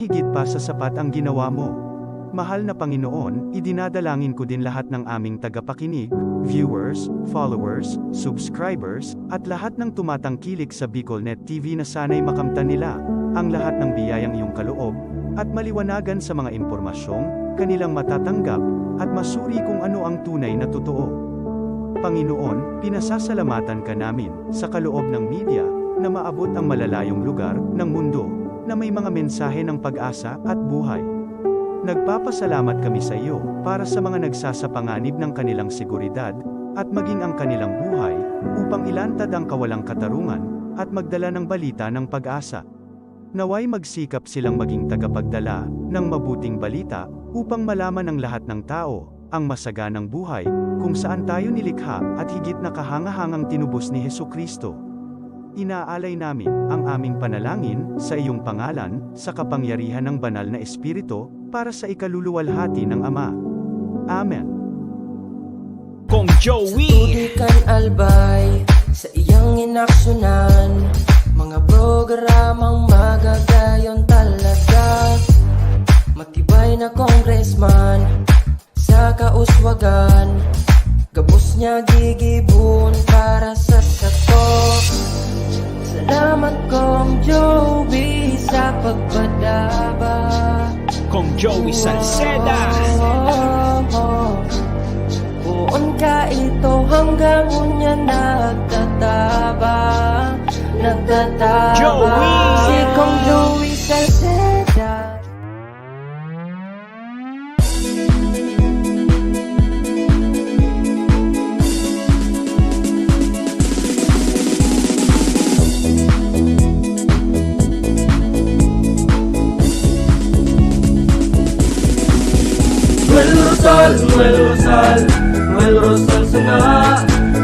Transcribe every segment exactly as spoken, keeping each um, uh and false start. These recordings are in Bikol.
higit pa sa sapat ang ginawa mo. Mahal na Panginoon, idinadalangin ko din lahat ng aming tagapakinig, viewers, followers, subscribers, at lahat ng tumatangkilik sa BicolNet T V na sana'y makamtan nila ang lahat ng biyayang iyong kaloob at maliwanagan sa mga impormasyong kanilang matatanggap at masuri kung ano ang tunay na totoo. Panginoon, pinasasalamatan ka namin sa kaloob ng media na maabot ang malalayong lugar ng mundo na may mga mensahe ng pag-asa at buhay. Nagpapasalamat kami sa iyo para sa mga nagsasapanganib ng kanilang seguridad at maging ang kanilang buhay upang ilantad ang kawalang katarungan at magdala ng balita ng pag-asa. Naway magsikap silang maging tagapagdala ng mabuting balita upang malaman ng lahat ng tao ang masaganang buhay kung saan tayo nilikha at higit na kahangahangang tinubos ni Jesu-Cristo. Inaalay namin ang aming panalangin sa iyong pangalan, sa kapangyarihan ng Banal na Espiritu, para sa ikaluluwalhati ng Ama. Amen. Kong Joey. Sa tubig kan Albay, sa iyang inaksyonan, mga programang magagayon talaga. Matibay na congressman, sa kauswagan, gabos niya gigibon para sa sato. Salamat, Kong Joey, sa pagpadaba. Kong Joey Salceda. Poon ka ito hanggang unya nagtatabang, nagtatabang. Joey! Si Kong Joey Salceda. Noel Rosal, Noel Rosal, Noel Rosal sana,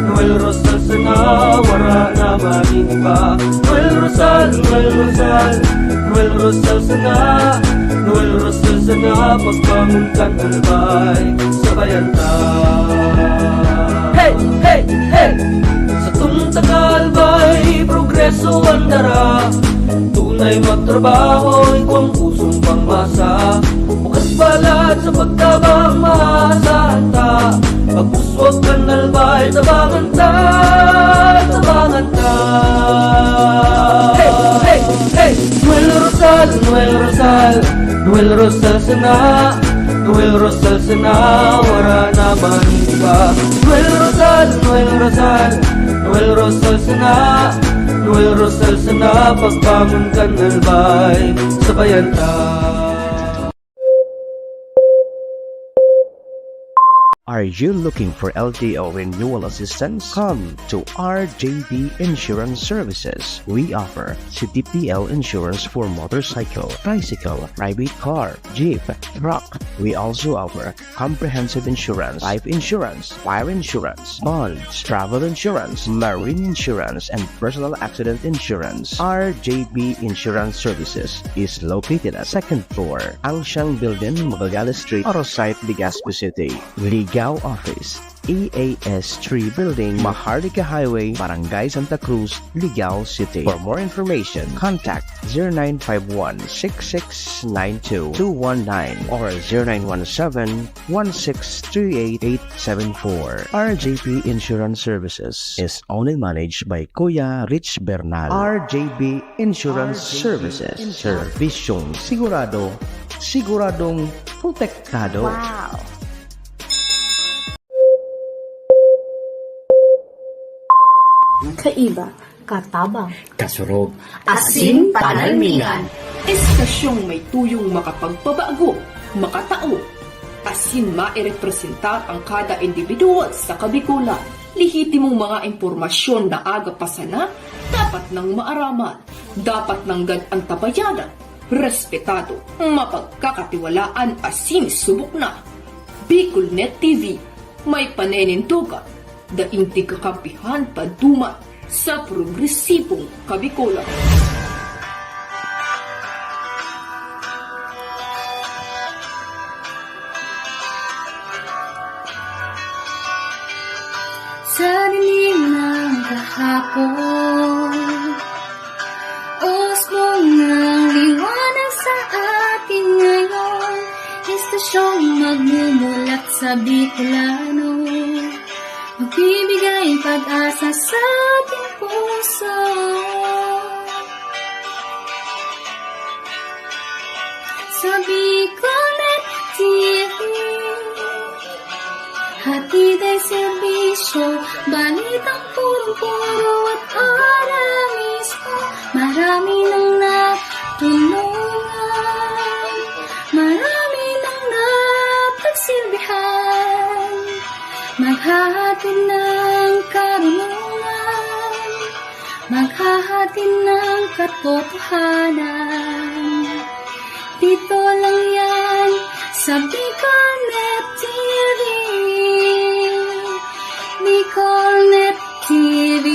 Noel Rosal sana, wara na magin iba. Noel Rosal, Noel Rosal, Noel Rosal sana, Noel Rosal sana, pagbangon kan Albay, sabayan ta. Hey, hey, hey! Sa tong taga Albay, progreso an dara. Tunay magtrabaho, igwang pusong pangmasa. Bukas balat sa pagtabang, maasahan ta. Pag-uswag kan Albay, tabangan ta, tabangan ta. Hey, hey, hey! Noel Rosal, Noel Rosal, Noel Rosal sana, Noel Rosal sana, wara na man iba. Noel Rosal, Noel Rosal, Noel Rosal sana, Noel Rosal sana, pagbangon kan Albay, sabayan ta. Are you looking for L T O renewal assistance? Come to R J B Insurance Services. We offer C T P L insurance for motorcycle, tricycle, private car, jeep, truck. We also offer comprehensive insurance, life insurance, fire insurance, bonds, travel insurance, marine insurance, and personal accident insurance. R J B Insurance Services is located at second floor, Angshan Building, Magallanes Street, Arosite, Legazpi City. Ligao Office, E A S three Building, Maharlika Highway, Barangay Santa Cruz, Ligao City. For more information, contact zero nine five one, six six nine two, two one nine or zero nine one seven, one six three eight, eight seven four. R J P Insurance Services is owned and managed by Kuya Rich Bernal. R J P Insurance Services. Serbisyong sigurado, siguradong protektado. Wow! Kaiba, katabang, kasurog, asin panalmingan. Estasyong may tuyong makapagpabago, makatao, asin mairepresentar ang kada individual sa Kabikolan. Lehitimong mga impormasyon na aga pa sana, dapat nang maaraman, dapat nanggad antabayanan, respetado, mapagkakatiwalaan asin subok na. Bicol Net T V, may paninindogan, daing tigkakampihan paduman sa progresibong Kabikolan. Sa dilim ng kahapon, usbong ng liwanag sa Ngayon, estasyong magmumulat sa Bicolano, magbibigay pag-asa sa ating puso. Sa Bicolnet T V, hatid ay serbisyo, balitang purong-puro at oras mismo. Marami nang natulungan, marami nang napagsilbihan. Maghahatid ng karunungan, maghahatid ng katotohanan. Dito lang yan sa Bicolnet T V. Bicolnet T V.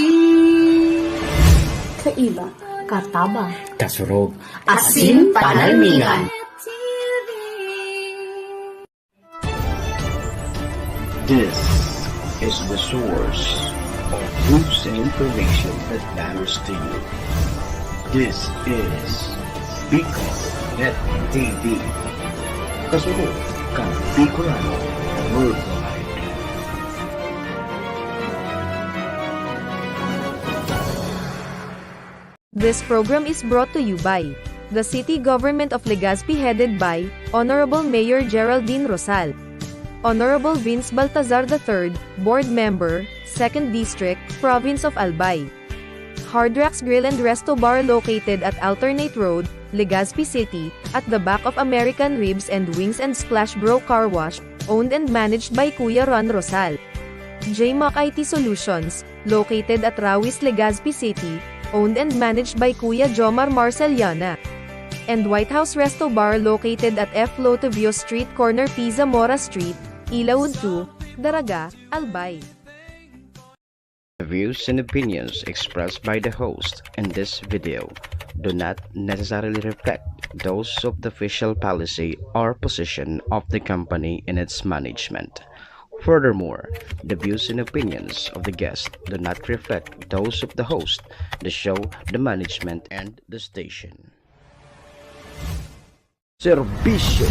Kaiba, katabang, kasurog, asin panalmingan. T V. This is the source of news and information that matters to you. This is Bicol Net T V. Kasunod kan Bicolano Worldwide. This program is brought to you by the City Government of Legazpi, headed by Honorable Mayor Geraldine Rosal. Honorable Vince Baltazar the third, Board Member, Second District, Province of Albay. Hard Rocks Grill and Resto Bar, located at Alternate Road, Legazpi City, at the back of American Ribs and Wings and Splash Bro Car Wash, owned and managed by Kuya Ron Rosal. J Mac I T Solutions, located at Rawis, Legazpi City, owned and managed by Kuya Jomar Marceliana. And White House Resto Bar, located at F Lotovio Street, corner P Zamora Street, Ilaud two, Daraga, Albay. The views and opinions expressed by the host in this video do not necessarily reflect those of the official policy or position of the company and its management. Furthermore, the views and opinions of the guest do not reflect those of the host, the show, the management, and the station. Serbisyo,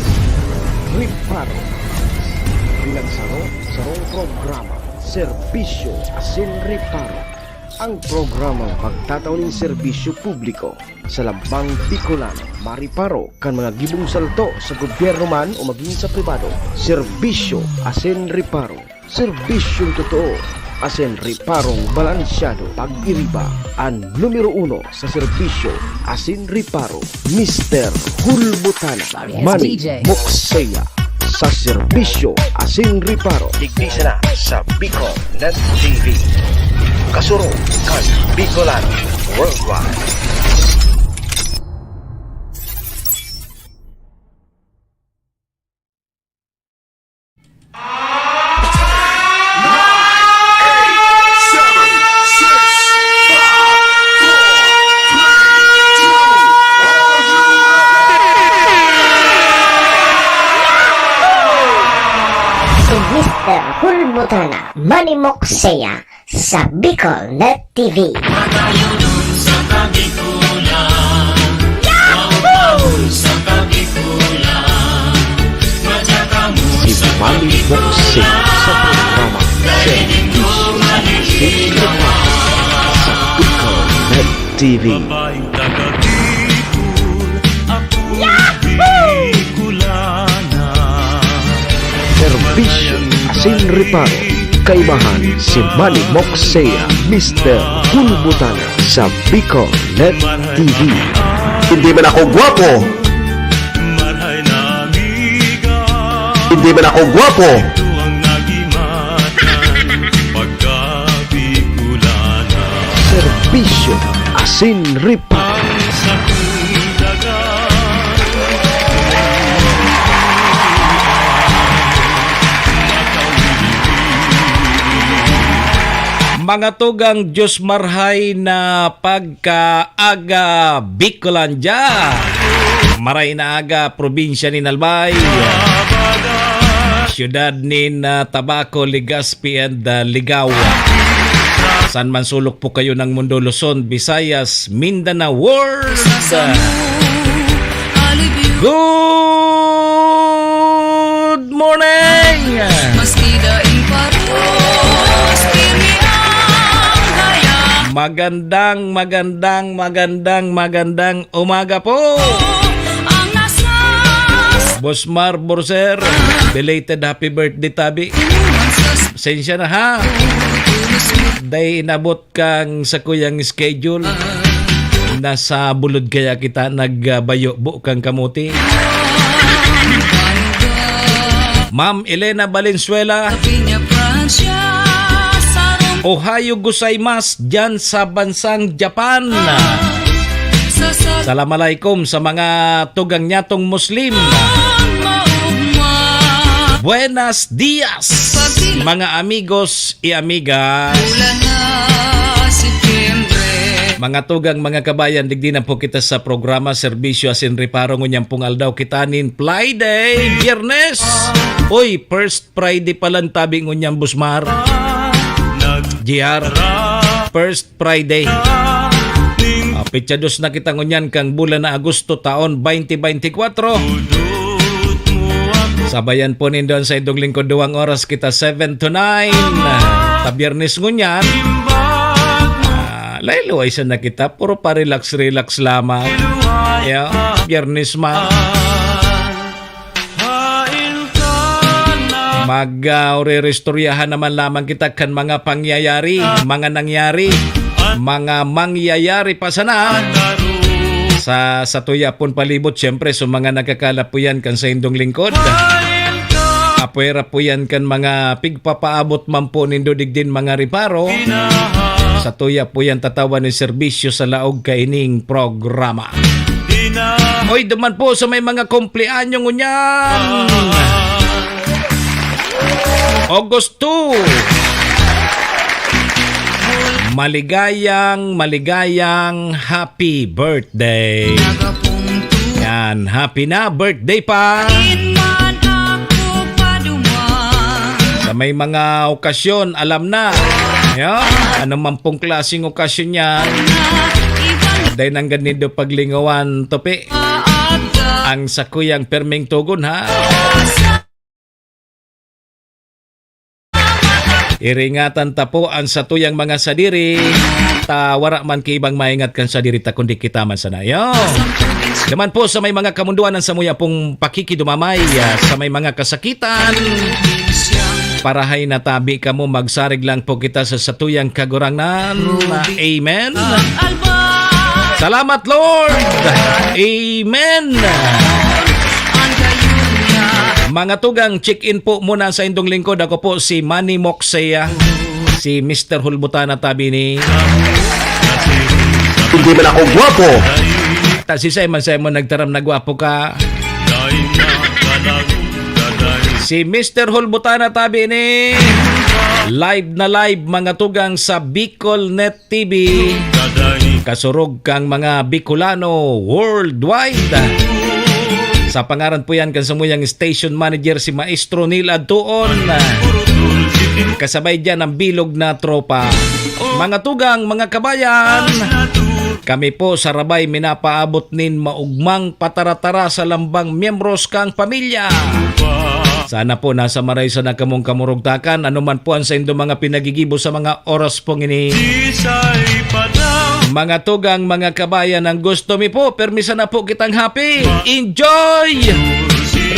reparo. Bilang saro, sarong programa, serbisyo asin reparo. Ang programang magtatao nin serbisyo publiko sa lambang Bicolano, mareparo kan mga gibong salto sa gobyerno man o magin sa pribado. Serbisyo asin reparo. Serbisyong totoo asin reparong balansyado. Pag-iriba, an numero uno sa serbisyo asin reparo, Mister Hulbutana, Manny Mokseya, sa serbisyo asin reparo. Digdi sana sa Bicol Net T V. Kasurog kan Bicolano Worldwide. Si Mister Hulbutana, Manny Mokseya, sa Bicol Net T V. Si Manny Boxing sa programa Serbisyo Asin Reparo sa Bicol Net T V. Serbisyo asin reparo. Kaibahan si Manny Moksea, Mister Hulbutana sa Bicol Net T V. Hindi man ako gwapo. Hindi man ako gwapo. Serbisyo asin reparo. Mga tugang, Diyos marhay na pagkaaga, Bicolandia. Maray na aga, probinsya nin Albay, siyudad nin, ah, Tabaco, Legazpi, and, ah, Ligao. San man sulok po kayo ng mundo, Luzon, Visayas, Mindanao, world. Good Magandang, magandang, magandang, magandang umaga po. Ang nasa Bosmar Borser, belated happy birthday, tabi. Sensya na, ha? Dai inabot kang sakuyang schedule. Nasa bulod kaya kita nagbayo-bo kang kamote. Ma'am Elena Valenzuela, Ohayo gozaimasu dyan sa bansang Japan. Salam alaikum sa mga tugang nyatong Muslim. Buenas dias, mga amigos y amigas. Mga tugang, mga kabayan, digdi na po kita sa programa, serbisyo asin reparo. Ngunyan pong aldaw kita nin Friday, Biyernes. Oy, first Friday pa lang tabi ngunyan, Bosmar. G R, first Friday. Ah, petsa dos na kita ngunyan kang bulan na Agosto, taon twenty twenty-four. Sabayan po nindo an saindong lingkod, duwang oras kita, seven to nine. Ta Biyernes ngunyan. Ah, layluway sana kita, puro pa relax-relax lamang. Yeah, Biyernes man. Mag, ah, uriristoryahan naman lamang kita kan mga pangyayari, mga nangyari, mga mangyayari pa sana sa, sa tuya pon palibot, siyempre, sa mga nagkakalapuyan kan saindong lingkod. Apwera po yan kan mga pigpapaabot man po nindo digdin mga reparo. Sa tuya po yan tatawan ni serbisyo sa laog kaining programa. Oy, duman po sa may mga kumpleanyo ngunyan. August two. Maligayang, maligayang happy birthday. Yan, happy na birthday pa. Sa may mga okasyon, alam na. Yan, ano man pong klaseng okasyon yan. Dahil nanggad nindo paglingawan, tupi. Ang sakuyang perming tugon, ha? Iringatan ta po ang satuyang mga sadiri, ta wara man ki ibang maingat kan sadiri ta, kundi kita man sana. Yo! Naman po sa may mga kamunduan ang samuya pong pakikidumamay, ah, sa may mga kasakitan. Parahay na tabi kamo, magsarig lang po kita sa satuyang Kagurangnan. Amen. Salamat, Lord. Amen. Mga tugang, check-in po muna sa indong lingkod. Ako po si Manny Moxea, si Mister Hulbutana tabi ni. Hindi man ako gwapo. Ta si Simon, Simon, nagtaram na gwapo ka. Si Mister Hulbutana tabi ni. Live na live, mga tugang, sa Bicol Net T V, kasurog kang mga Bicolano worldwide. Sa pangaran po yan kan samuyang station manager, si Maestro Neil Adtuon. Kasabay dyan ang bilog na tropa. Mga tugang, mga kabayan, kami po sa Rabay minapaabot nin maugmang pataratara sa lambang miyembros kang pamilya. Sana po nasa maray sana kamong kamurugtakan, ano man po ang saindo mga pinagigibo sa mga oras pong ini. Mga tugang, mga kabayan, ang gusto mi po, permi sana po kitang happy. Enjoy!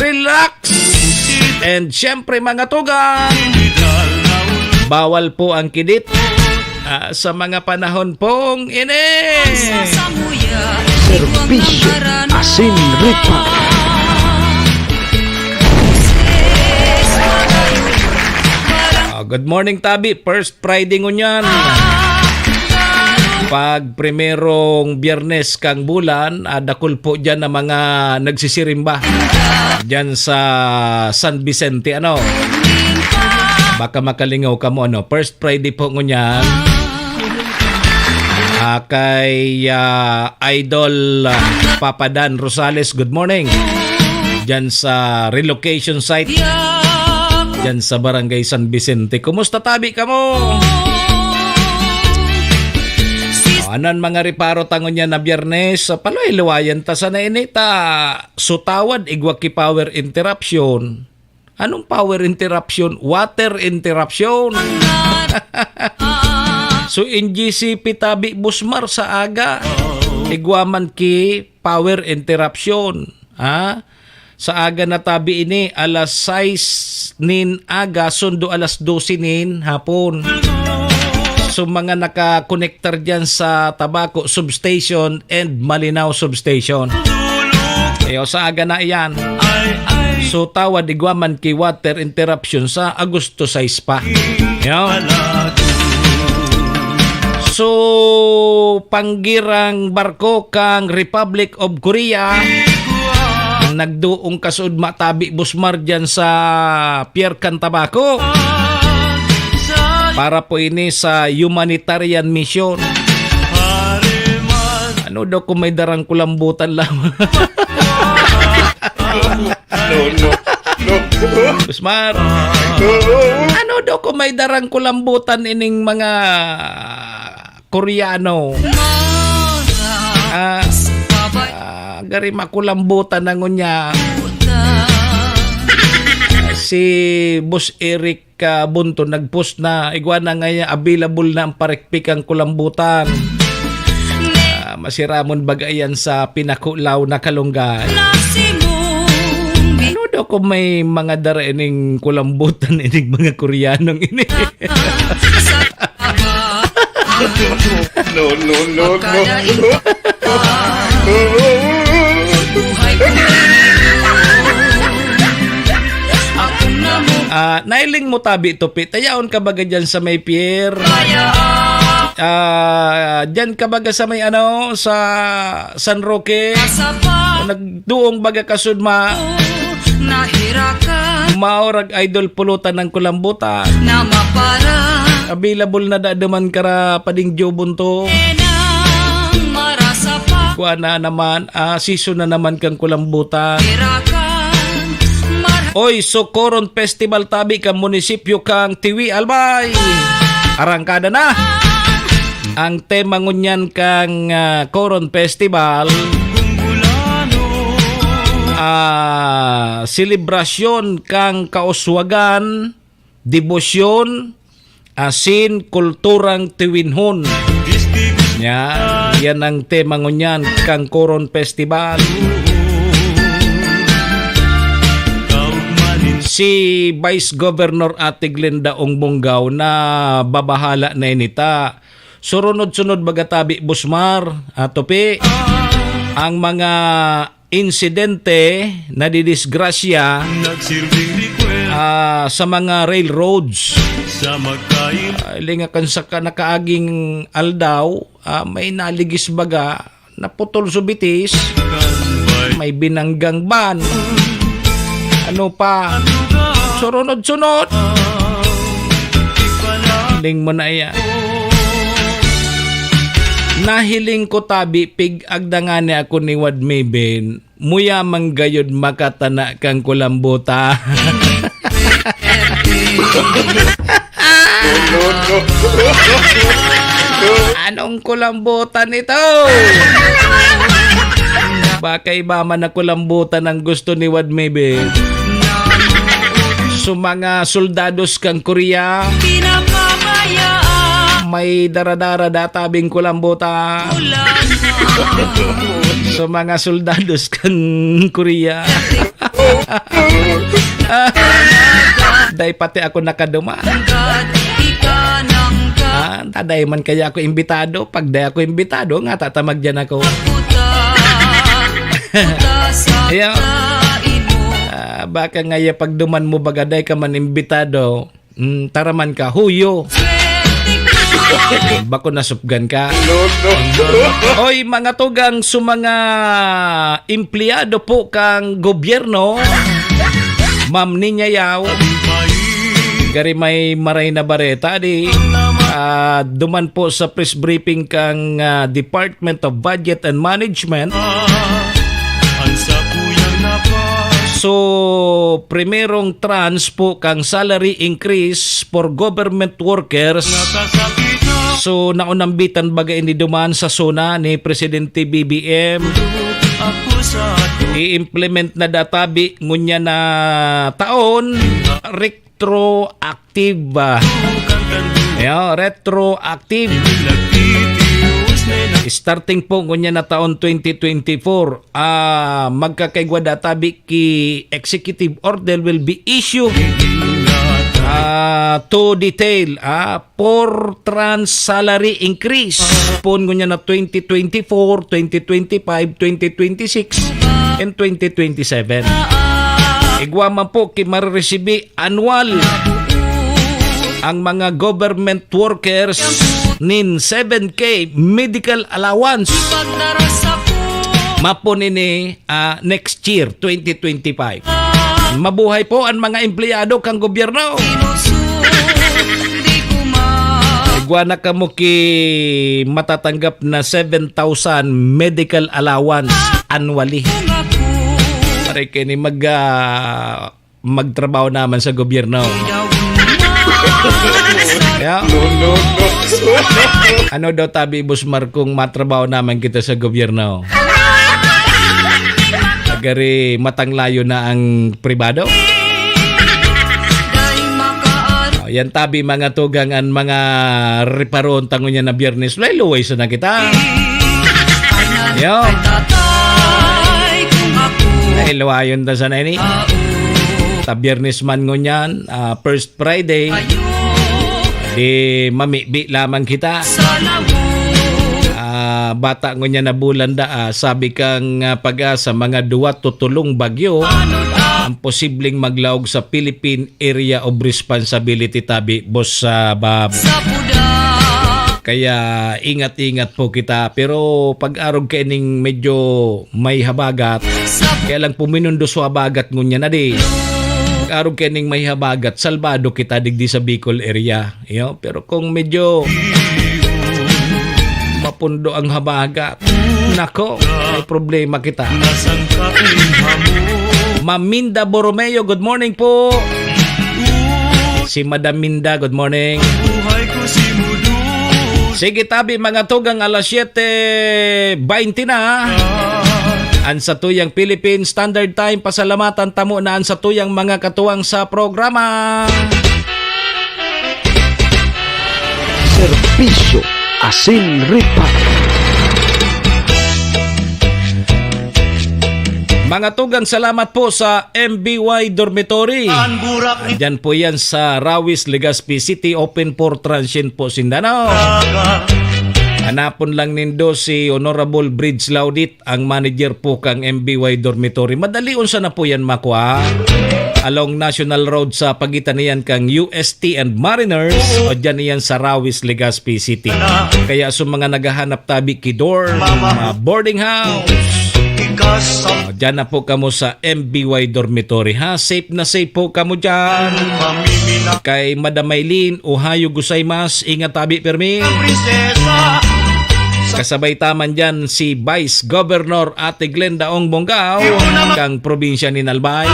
Relax! And syempre, mga tugang, bawal po ang kidit. Ah, sa mga panahon pong ini. Serbisyo asin reparo. Ah, good morning, tabi. First Friday ngunyan. Pag primerong Biyernes kang bulan, ah, dakul po dyan na mga nagsisirimba dyan sa San Vicente, ano. Baka makalingaw kamo, ano. First Friday po ngunyan. Ah, kay, ah, Idol, ah, Papa Dan Rosales, good morning. Diyan sa relocation site, diyan sa Barangay San Vicente. Kumusta tabi kamo? O, ano ang mga reparo ta ngunyan na Biyernes? So, paluway-luwayan ta sana ini ta. Sutawad, igwa ki power interruption. Anong power interruption? Water interruption. So, N G C P tabi, Busmar, sa aga, igwa man ki power interruption. Ha? Sa aga na tabi ini, alas sais nin aga, sundo alas dose nin hapon. So, mga nakakonektar dyan sa Tabaco Substation and Malinao Substation. Ayo, sa aga na iyan. So, tawad igwa man ki water interruption sa Agosto sais pa. Yo. So, panggirang barko kang Republic of Korea, nagduong kasuodma tabi, Busmar, dyan sa Pier kan Tabaco. Para po ini sa humanitarian mission. Ano daw kung may darang kulambutan lamang? No, no, no. Busmar, ano daw kung may darang kulambutan ining mga Koreano? Ah, ah, gari makulambutan na ngunyan. Si Boss Eric ka bunto nag-post na, igwa na ngayon, available na ang parekpik ang kulambutan. Ah, masiramon baga iyan sa pinakulaw na kalunggay. Ano daw kung may mga dara ining kulambutan, ining mga Koreanong ini? No, no, no, no. Ah, nailing mo tabi, Tupi. Tayaon ka baga dyan sa may pier? Ah, dyan ka baga sa may ano, sa San Roque? Nagduong baga kasudma? Maorag idol pulutan ng kulambutan. Available na da duman kara pading jubon to. Kuha na naman, ah, season na naman kang kulambutan. Oy, Socoron Festival tabi kan munisipyo kang Tiwi, Albay. Arangkada na. Ang tema ngunyan kang, ah, Coron Festival, ah, selebrasyon kang kauswagan, debosyon, asin kulturang Tiwinhon. Yan, yan ang tema ngunyan kang Coron Festival. Si Vice Governor Ate Glenda Ong Bonggaw na babahala na inita. Surunod-sunod baga tabi, Busmar, ah, Tupi, ang mga insidente, nadidisgrasya, ah, sa mga railroads. Ah, linga kan sa ka-, nakaaging aldaw, ah, may naligis baga, naputol so bitis, may binanggang van. Ano pa? Surunod-sunod. Ling mo na iya. Nahiling ko tabi, pig-agda ngani ako ni Wad Mibin. Muya man gayod makatana kang kulambuta. Anong kulambutan ito? Baka iba man na kulambutan ang gusto ni Wad Mibin. So, mga soldados kang Korea, may daradara databing kulambutan. Sa mga soldados kan Korea. Dai pati ako nakaduman. Ah, taday man kaya ako imbitado. Pag dai ako imbitado, nga tatamag dyan ako. Ayaw. Ah, baka nga ya pagduman mo baga dai ka man imbitado. Mm, taraman ka, huyo. Bako nasupgan ka. No, no. Oy, mga tugang sa mga empleyado po kang gobyerno, Ma'am Ninya Yao, gari may maray na bareta di, ah, duman po sa press briefing kang, ah, Department of Budget and Management. So, primerong tranche po kang salary increase for government workers. So, naunambitan baga ini duman sa SONA ni Presidente B B M. I-implement na databi ngunyan na taon, retroactive. Yeah, retroactive. Starting po ngunyan na taon twenty twenty-four, ah, magkakaigwa da tabi ki executive order will be issued, ah, to detail, ah, for trans salary increase. Pon ngunyan na twenty twenty-four, twenty twenty-five, twenty twenty-six, and twenty twenty-seven. Igwa man po ki mareresibi annual ang mga government workers nin seven K medical allowance. Mapon ini, ah, next year, twenty twenty-five. Mabuhay po ang mga empleyado kan gobyerno. Igwa na kamo ki matatanggap na seven thousand medical allowance annually. Pare, kini mag, ah, magtrabaho naman sa gobyerno. Yeah. Ano daw tabi, Boss Markong, matrabaho naman kita sa gobyerno? Agari matanglayo na ang pribado? Oh, yan tabi, mga tugang, ang mga reparon tango niya na Biyernes. Luway-luway sana kita. Yo. Ay, luwayon ta sana ini. Ta Biyernes man ngunyan, ah, first Friday. Di mamibi lamang kita. Ah, bata ngunyan na bulan da, ah, sabi kang, ah, Pag-asa, mga duwa to tulong bagyo ang posibleng maglaog sa Philippine Area of Responsibility tabi, Boss, ah, Bob. Kaya ingat-ingat po kita. Pero pag-arog kaining medyo may habagat, kaya lang puminundos sa habagat ngunyan na di. Pag-arog kaining may habagat, salbado kita digdi sa Bicol area. Yo, pero kung medyo mapundo ang habagat, nako, may problema kita. Maminda Borromeo, good morning po. Si Madam Minda, good morning. Sige tabi, mga tugang, alas siyete baynte na. An satuyang Philippine Standard Time, pasalamatan tamo na an satuyang mga katuwang sa programa. Serbisyo asin reparo. Mga tugang, salamat po sa M B Y Dormitory. Diyan po yan sa Rawis, Legazpi City, open for transient po sinda, no? Hanapon lang nindo si Honorable Bridge Laudit, ang manager po kang M B Y Dormitory. Madali unsa na po yan makwa. Along National Road sa pagitan niyan kang U S T and Mariners, o dyan niyan sa Rawis, Legazpi City. Kaya sa mga naghahanap tabi ki dorm, ah, boarding house, o, dyan na po kamo sa M B Y Dormitory, ha? Safe na safe po kamo dyan. Kay Madam Maylene, Ohayo gozaimasu, ingat tabi permi. Kasabay ta man dyan si Vice Governor Ate Glenda Ong Bonggao, kang probinsya nin Albay.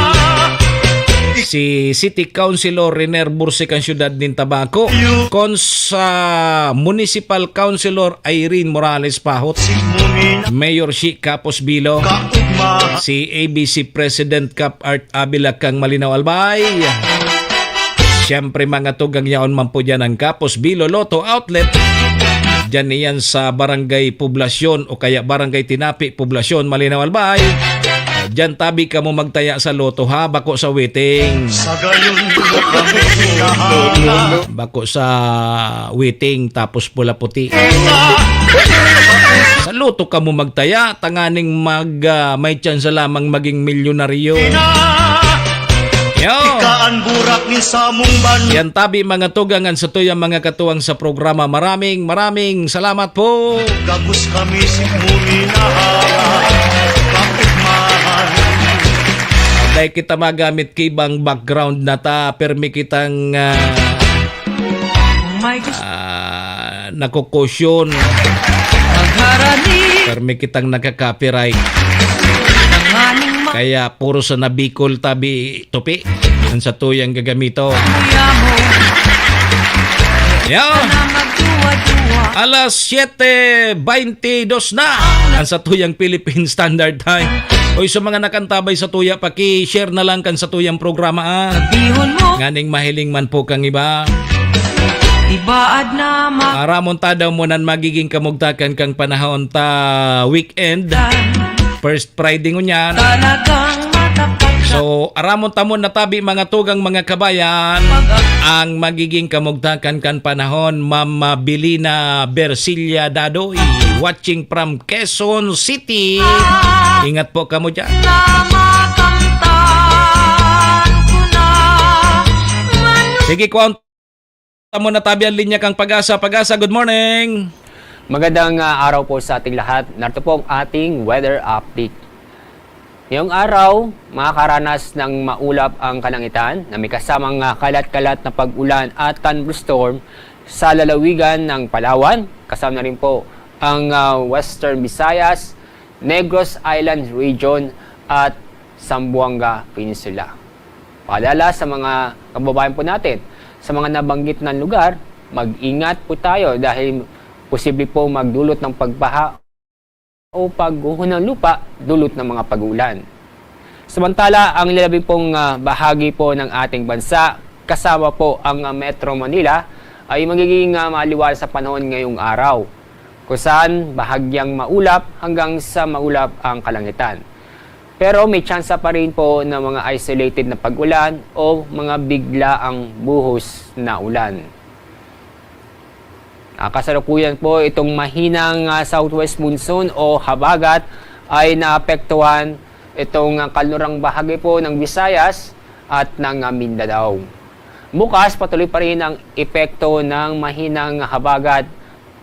Si City Councilor Riner Bursi, kang siyudad nin Tabaco. Cons, ah, Municipal Councilor Irene Morales Pahot. Mayor Shi Capos Bilo. Si A B C President Cap Art Avila, kang Malinao, Albay. Siyempre, mga tugang, yaon man po dyan ang Capos Bilo Lotto Outlet. Dyan iyan sa Barangay Poblacion o kaya Barangay Tinapi, Poblacion, Malinao, Albay. Dyan tabi kamo magtaya sa lotto, ha, bako sa waiting. Sa gayon mo kami hinahanap. Bako sa waiting, tapos pula puti. Sa lotto kamo magtaya, tanganing mag, ah, may tsansa lamang maging milyonaryo. Yo! Ika an burak ni samong banwa. Yan tabi, mga tugang, an satuyang mga katuwang sa programa. Maraming, maraming salamat po. Gabos kami si Murina. Kapit man. Dahil kita magamit kibang background na ta, permi kitang, ah, ah, nakukusyon. Permi kitang nakaka-copyright. Kaya puro sa nabikol tabi tupi ang satuyang gagamiton. Yan. Alas siyete baynte dos na ang satuyang Philippine Standard Time. Oy, sa mga nakantabay satuya, paki-share na lang kan satuyang programa, ah. Nganing mahiling man po kang iba. Baad na ma- Aramon ta daw mo nan magiging kamugtakan kang panahon ta weekend. First Friday ngunyan. Talagang matapat na So, aramon ta mo natabi, mga tugang, mga kabayan, ang magiging kamugtakan kan panahon. Ma'am Belina Bersilia Dadoy, watching from Quezon City. Ingat po kamo dyan. Na makamtan ko na. Sige, kuwan mo na tabi ang linya kang Pag-asa. Pag-asa, good morning. Magandang, ah, araw po sa ating lahat. Narito po ang ating weather update. Ngayong araw, makakaranas ng maulap ang kalangitan na may kasamang, ah, kalat-kalat na pag-ulan at thunderstorm sa lalawigan ng Palawan, kasama na rin po ang, ah, Western Visayas, Negros Island Region at Zamboanga Peninsula. Paalala sa mga kababayan po natin, sa mga nabanggit na lugar, mag-ingat po tayo dahil posible po magdulot ng pagbaha o pagguho ng lupa dulot ng mga pag-uulan. Samantala, ang lalabi pong, ah, bahagi po ng ating bansa, kasama po ang, ah, Metro Manila, ay magiging, ah, maliwanag sa panahon ngayong araw, kung saan bahagyang maulap hanggang sa maulap ang kalangitan. Pero may tsansa pa rin po ng mga isolated na pag-ulan o mga biglaang buhos na ulan. Ah, kasalukuyan po, itong mahinang, ah, southwest monsoon o habagat ay naapektuhan itong, ah, kanlurang bahagi po ng Visayas at ng, ah, Mindanao. Bukas, patuloy pa rin ang epekto ng mahinang habagat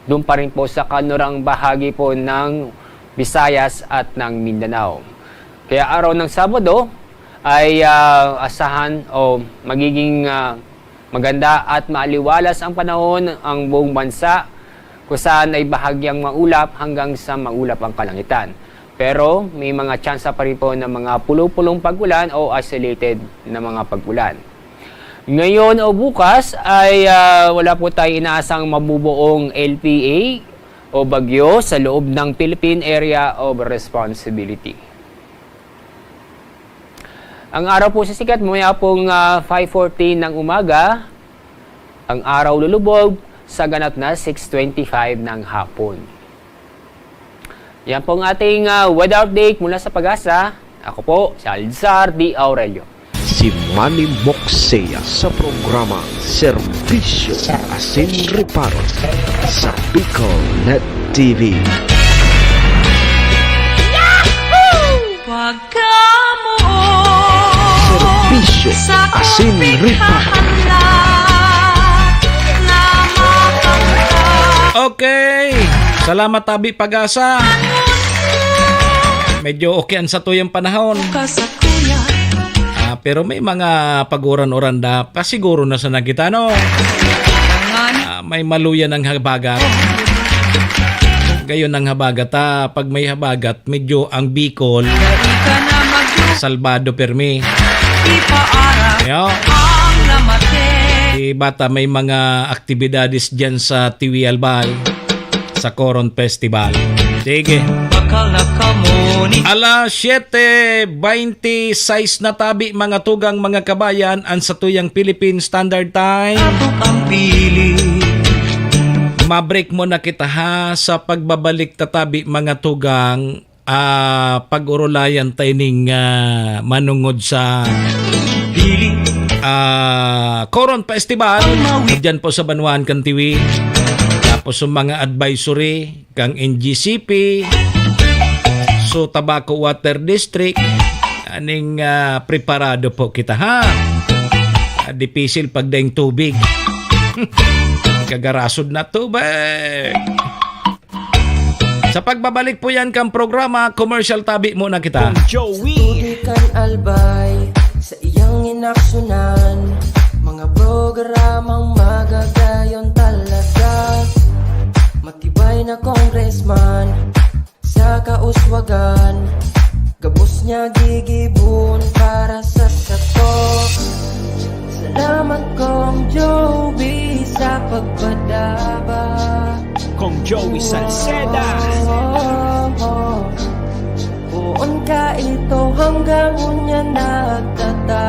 doon pa rin po sa kanlurang bahagi po ng Visayas at ng Mindanao. Kaya araw ng Sabado ay, ah, asahan o magiging, ah, maganda at maaliwalas ang panahon ang buong bansa, kung saan ay bahagyang maulap hanggang sa maulap ang kalangitan. Pero may mga tsansa pa rin po ng mga pulupulong pag-ulan o isolated na mga pag-ulan. Ngayon o bukas ay, ah, wala po tayo inaasang mabubuong L P A o bagyo sa loob ng Philippine Area of Responsibility. Ang araw po sisikat mamaya pong, ah, five forty ng umaga. Ang araw lulubog sa ganap na six twenty-five ng hapon. Yan po ang ating, ah, weather update mula sa Pag-asa. Ako po, si Alzar D. Aurelio. Si Manny Moxea sa programa Serbisyo Asin Reparo sa Bicol Net T V. Pagkamuot Serbisyo sa asin ripa. Kahanla na makamtan. Okay. Salamat, Tabi Pag-asa. Medyo okay ang satuyang panahon. Kasakuyan. Ah, pero may mga paguran-uran da. Pasiguro na sa nagkita, no? Ah, may maluya ng habagat. Gayon ang habagat, ah. Pag may habagat, medyo ang Bicol, salbado permi. Yo. Di bata may mga aktibidades dyan sa Tiwi Albay, sa Coron Festival. Sige. Alas siyete beinti sais na tabi, mga tugang, mga kabayan, ang satuyang Philippine Standard Time. Mabreak muna kita, ha, sa pagbabalik tatabi, mga tugang, ah, pag-urulayan tayo ning, ah, manungod sa, ah, Coron Festival. Diyan po sa Banwaan kan Tiwi. Tapos yung mga advisory kang N G C P, so Tabaco Water District, aning, ah, preparado po kita, ha? Ah, dipisil pagdaing tubig. Kagarasod na tubig. Sa pagbabalik po yan kang programa, commercial tabi muna kita. Joey. Tubig kan Albay, sa iyang inaksunan, mga programang magagayon talaga. Matibay na congressman, sa kauswagan, gabos niya gigibon para sa sato. Salamat, Kong Joey, sa pagpadaba. Kong Joey Salceda. Poon ka ito hanggang unya nagtatabang,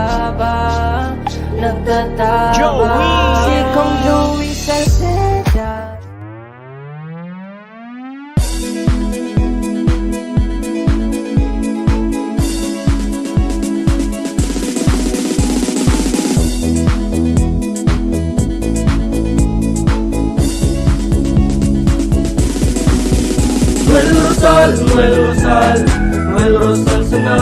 nagtatabang. Joey! Si Kong Joey Salceda. Noel Rosal, Noel Rosal sana,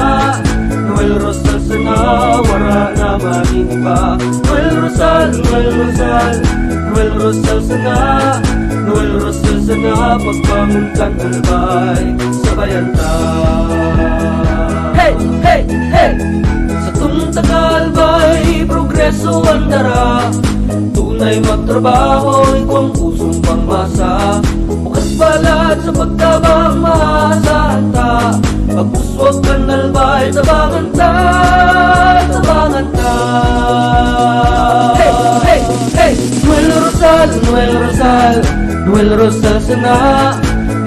Noel Rosal sana, wara na man iba. Noel Rosal, Noel Rosal, Noel Rosal sana, Noel Rosal sana, pagbangon kan Albay, sabayan ta. Hey, hey, hey! Satong taga-Albay, progreso ang dara. Tunay magtrabaho, igwang pusong pangmasa. Bukas balat sa pagtabang, maasahan ta. Pagpuswag kan Albay, tabangan ta, tabangan ta. Hey, hey, hey! Noel Rosal, Noel Rosal, Noel Rosal sana,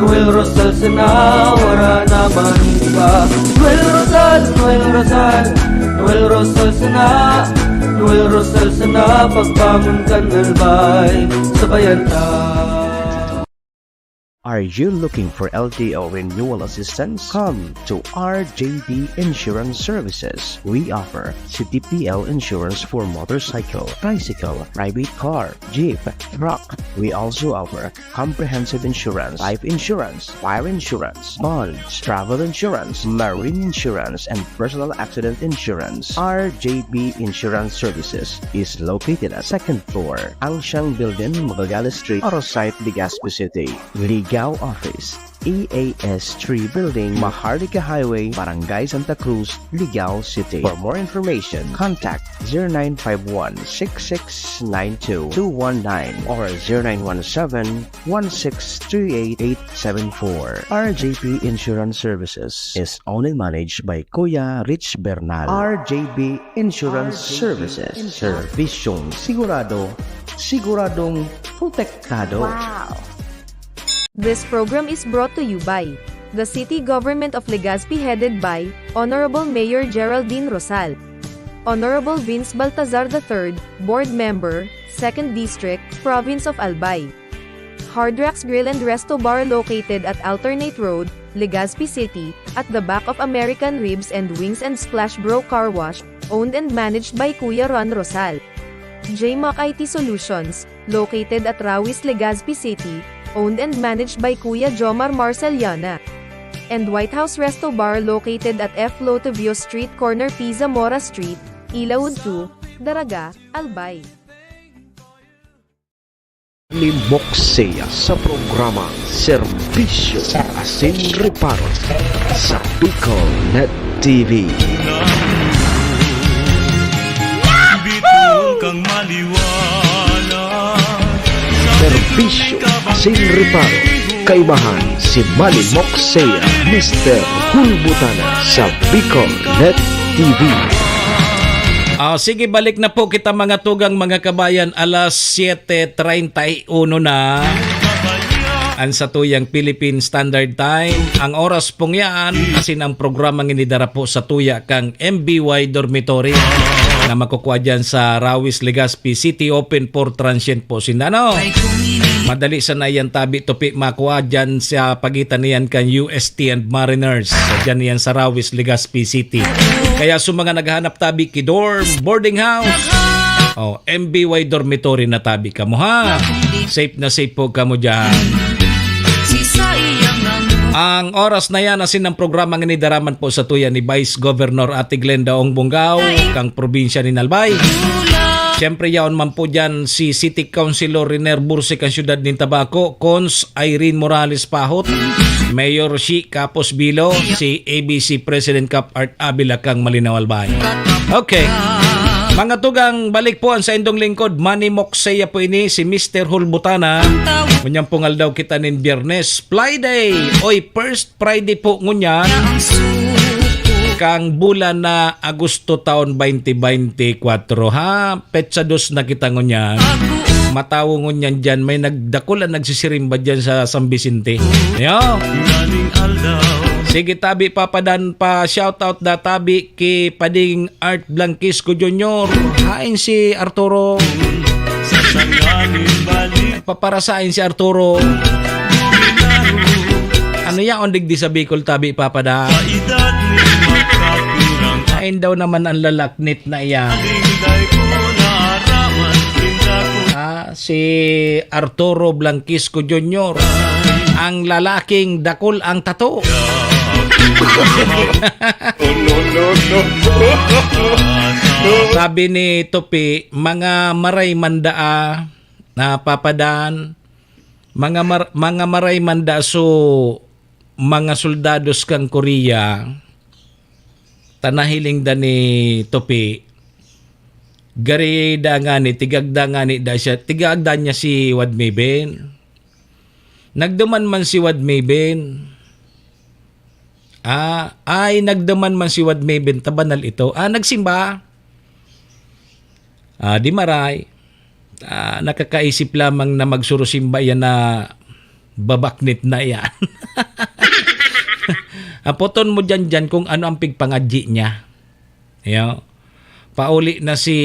Noel Rosal sana, wara na man iba. Noel Rosal, Noel Rosal, Noel Rosal sana, Noel Rosal sana, pagbangon kan Albay, sabayan ta. Are you looking for L T O renewal assistance? Come to R J B Insurance Services. We offer C T P L insurance for motorcycle, tricycle, private car, jeep, truck. We also offer comprehensive insurance, life insurance, fire insurance, bonds, travel insurance, marine insurance, and personal accident insurance. R J B Insurance Services is located at second floor, Angsiang Building, Magallanes Street, Oro Site, Legazpi City. Ligao Office, E A S three Building, Maharlika Highway, Barangay Santa Cruz, Ligao City. For more information, contact zero nine five one six six nine two two one nine or zero nine one seven one six three eight eight seven four. R J P Insurance Services is owned and managed by Kuya Rich Bernal. R J B Insurance Services. Servisyong sigurado, siguradong protektado. Wow! This program is brought to you by the City Government of Legazpi, headed by Honorable Mayor Geraldine Rosal, Honorable Vince Baltazar the third, Board Member, Second District, Province of Albay. Hard Rocks Grill and Resto Bar, located at Alternate Road, Legazpi City, at the back of American Ribs and Wings and Splash Bro Car Wash, owned and managed by Kuya Ron Rosal. J Mac I T Solutions, located at Rawis, Legazpi City, owned and managed by Kuya Jomar Marceliana. And White House Resto Bar, located at F Lotivio Street, corner P Zamora Street, Ilaud two, Daraga, Albay. Limok siya sa programa Serbisyo Asin Reparo sa Bicol Net T V. Serbisyo Asin Reparo, kaibahan si Malimok Seiya, Mister Hulbutana sa Bicol Net T V. Ah, sige, balik na po kita, mga tugang, mga kabayan, alas siyete treinta y uno na an satuyang Philippine Standard Time. Ang oras pong yan, asin ang programang ini dara po satuya kan M B Y Dormitory na makukua dyan sa Rawis, Legazpi City, open for transient po sinda, no? Madali sana yan tabi tupi makua dyan sa pagitan niyan kan U S T and Mariners. So, dyan yan sa Rawis, Legazpi City. Kaya sa mga naghahanap tabi ki dorm, boarding house, oh, M B Y dormitory na tabi kamo, ha? Safe na safe po kamo dyan. Ang oras na yan, asin ang programang ini dara man po satuya ni Vice Governor Ate Glenda Ong Bongao, kang probinsya nin Albay. Siyempre, yaon man po dyan si City Councilor Riner Bursi, kang siyudad nin Tabaco, Cons Irene Morales Pahot, Mayor Shi Capos Bilo, si A B C President Cap Art Avila, kang Malinao, Albay. Okay. Mga tugang, balik po ang saindong lingkod, Manny Moksaya po ini, si Mister Hulbutana. Ngunyan pong aldaw kita nin Biyernes, Friday, oy, first Friday po ngunyan, kang bulan na Agosto taon twenty twenty-four, ha? Petsa dos na kita ngunyan. Matawo ngunyan dyan, may nagdakul an nagsisirimba dyan sa San Vicente. Yo. Sige, tabi, Papa Dan, pa-shoutout da tabi ki Pading Art Blanquisco Junior. Hain si Arturo. Paparasain si Arturo. Ano yaon digdi sa Bicol, tabi, Papa Dan? Hain daw naman ang lalaknit na iyan. Ah, si Arturo Blanquisco Junior. ang lalaking dakul ang tato. Sabi ni Tupi, mga maray manda, ah, na papadan, mga mar-, mga maray manda, so mga soldados kan Korea, ta nahiling da ni Tupi, gari da ngani, tigagda ngani da siya, tigagda niya si Wad Mebin. Nagduman man si Wad Mebin. Ah, ay, nagduman man si Wad Mebin, ta banal ito. Ah, nagsimba. Ah, di maray. Ah, nakakaisip lamang na magsurusimba yan na babaknit na yan. Apoton mo dyan, dyan kung ano ang pigpangadyi niya. Yo. Pauli na si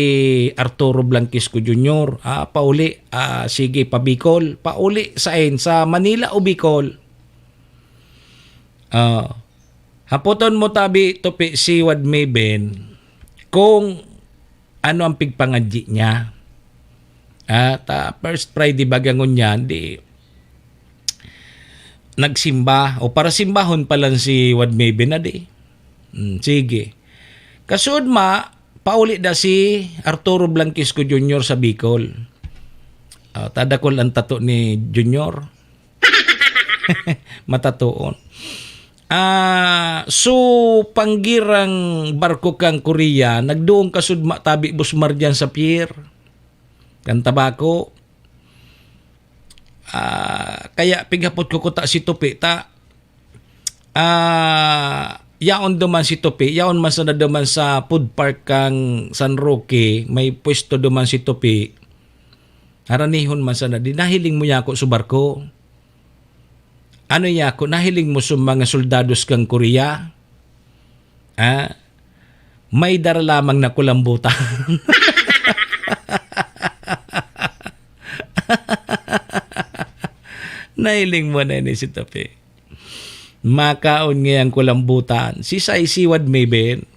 Arturo Blanquisco Junior. Ah, pauli. Ah, sige, pa Bicol. Pauli, sain? Sa Manila o Bicol? Ah, hapoton mo tabi, Tupi, si Wad Mebin, kung ano ang pigpangadyi niya. Ah, ta First Friday baga ngunyan, di nagsimba, o parasimbahon pa lang si Wad Mebin na di. Hmm, sige. Kasuod ma, pauli da si Arturo Blanquisco Junior sa Bicol. Ah, tadakol ang tato ni Junior. Matatoon. Ah, so, panggirang barko kang Korea, nagduong kasudma tabi busmar diyan sa pier kan Tabaco. Ah, kaya pighapot ko kuta si Tupi ta, ah, yaon duman si Tupi, yaon man sana duman sa food park kang San Roque, may pwesto duman si Tupi. Haranihon man sana, di nahiling mo yako sa barko. Ano yako, nahiling mo sa mga soldados kang Korea? Ah, may dara lamang na kulambutan. Nahiling mo na ini si Tupi. Makaon ngayang kulambutan. Si Sai Siwad Meben.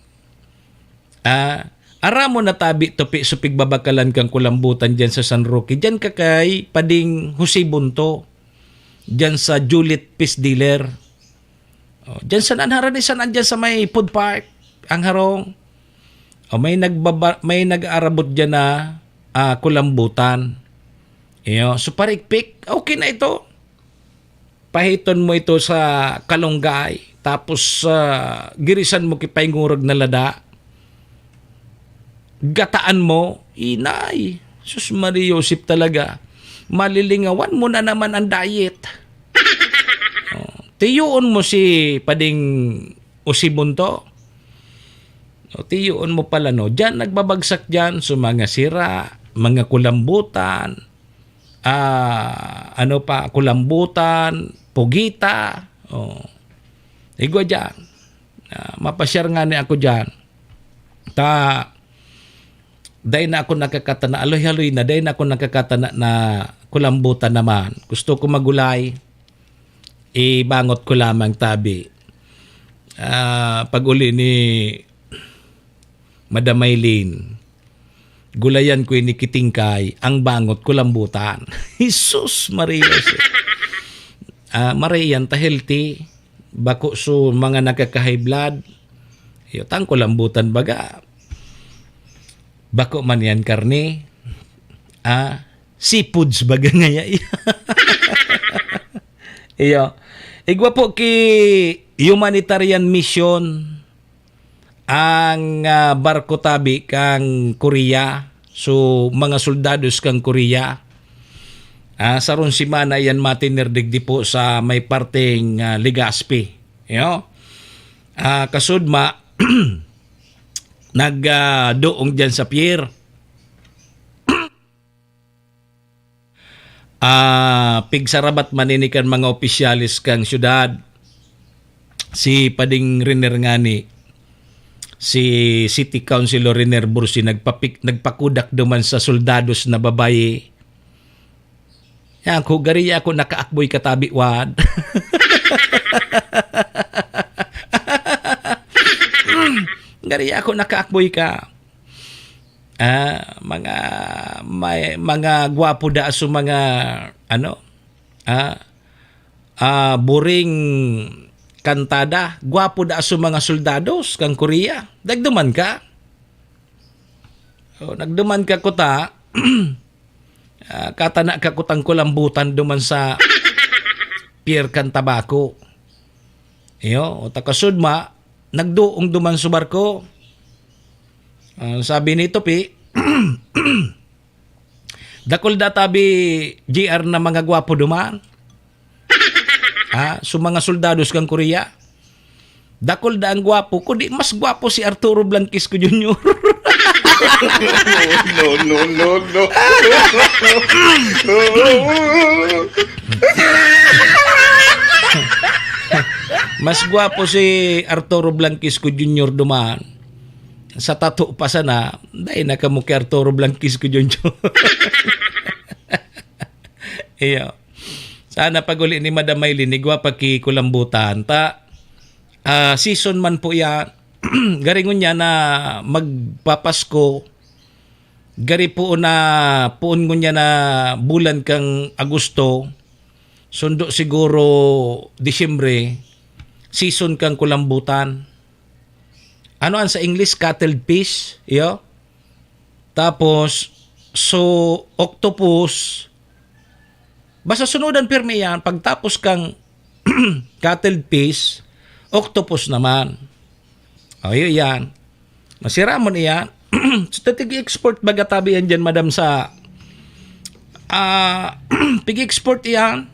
Ah, aram mo na tabi, Tupi, sa pigbabakalan kang kulambutan diyan sa San Roque. Diyan ka kay Pading Jose Bunto. Diyan sa Juliet Fish Dealer. Oh, diyan sa nanharan ni San Andyan sa may food park, ang harong. Oh, may nagbaba-, may nag-aarabot diyan na, ah, kulambutan. Iyo, so parikpik, okay na ito. Pahiton mo ito sa kalunggay, tapos, ah, girisan mo ki paingurag na lada. Gataan mo, inay. Sus, Maria Josep talaga. Malilingawan mo na naman ang diet. Oh, tiyoon mo si Pading Jose Bunto. O, tiyoon mo pala, no? Diyan, nagbabagsak diyan sa mga sira, mga kulambutan, ah, ano pa, kulambutan, pugita. Oh. Igwa diyan. Ah, mapasyar ngani ako diyan. Ta, dai na ako nakakatana, aloy-haloy na, dai na ako nakakatana na kulambutan naman. Gusto ko magulay, ibangot ko lamang tabi. Ah, pag-uli ni Madam Maylene, gulayan ko ini kitingkay, ang bangot kulambutan. Jesus Maria, siya. Ah, maray yan ta healthy. Bako so mga nagkaka-high blood. Yo, tang kulambutan baga. Bako man yan karne. Ah, seafoods baga ngaya. Iyo. Igwa po ki humanitarian mission ang, ah, barko tabi kang Korea. So, mga soldados kang Korea. Ah, sarong semana yan matiner digdi po sa may parteng, ah, Legazpi. Yo. Ah, kasudma, nag, ah, doong diyan sa pier. Ah, pigsarabat man ini kan mga opisyales kan syudad. Si Pading Riner ngani, si City Councilor Riner Bursi, nagpapik-, nagpakudak duman sa soldados na babayi. Yan, ako, gari ako nakaakboy ka tabi, Wad. Gari ako nakaakboy ka. Ah, mga, may, mga gwapo da so mga, ano, ah, ah, buring kantada, gwapo da su mga soldados kan Korea. Nagduman ka? Oh, nagduman ka kuta, ah, katana ka kutang kulambutan duman sa pier kan tabako. Iyo, o takasud ma, nagduong duman sa barko. Ah, sabi ni Tupi, "Dakul da tabi G R na mga gwapo duman. Ha? So mga soldados kan Korea. Dakul da ang gwapo, kundi mas gwapo si Arturo Blanquisco Junior." No, no, no, no. Mas gwapo si Arturo Blanquisco Junior duman. Sa tato pa sana, dai na kamo ki Arturo Blanquisco Junior. Iyo. Sana pag-uli ni Madam Maylin, igwa pa ki kulambutan. Ta, ah, season man po yan. Gari ngunyan na magpapasko, gari po na, poon ngunyan na bulan kang Agosto, sundo siguro Disyembre, season kang kulambutan. Ano ang sa English? Cuttlefish, iyo. Tapos, so, octopus. Basta sunudan pirmi yan, pagtapos kang cuttlefish, octopus naman. O, yun yan. Masiramon iyan. So, tig-export baga tabi yan dyan, madam, sa, ah, pig-export iyan,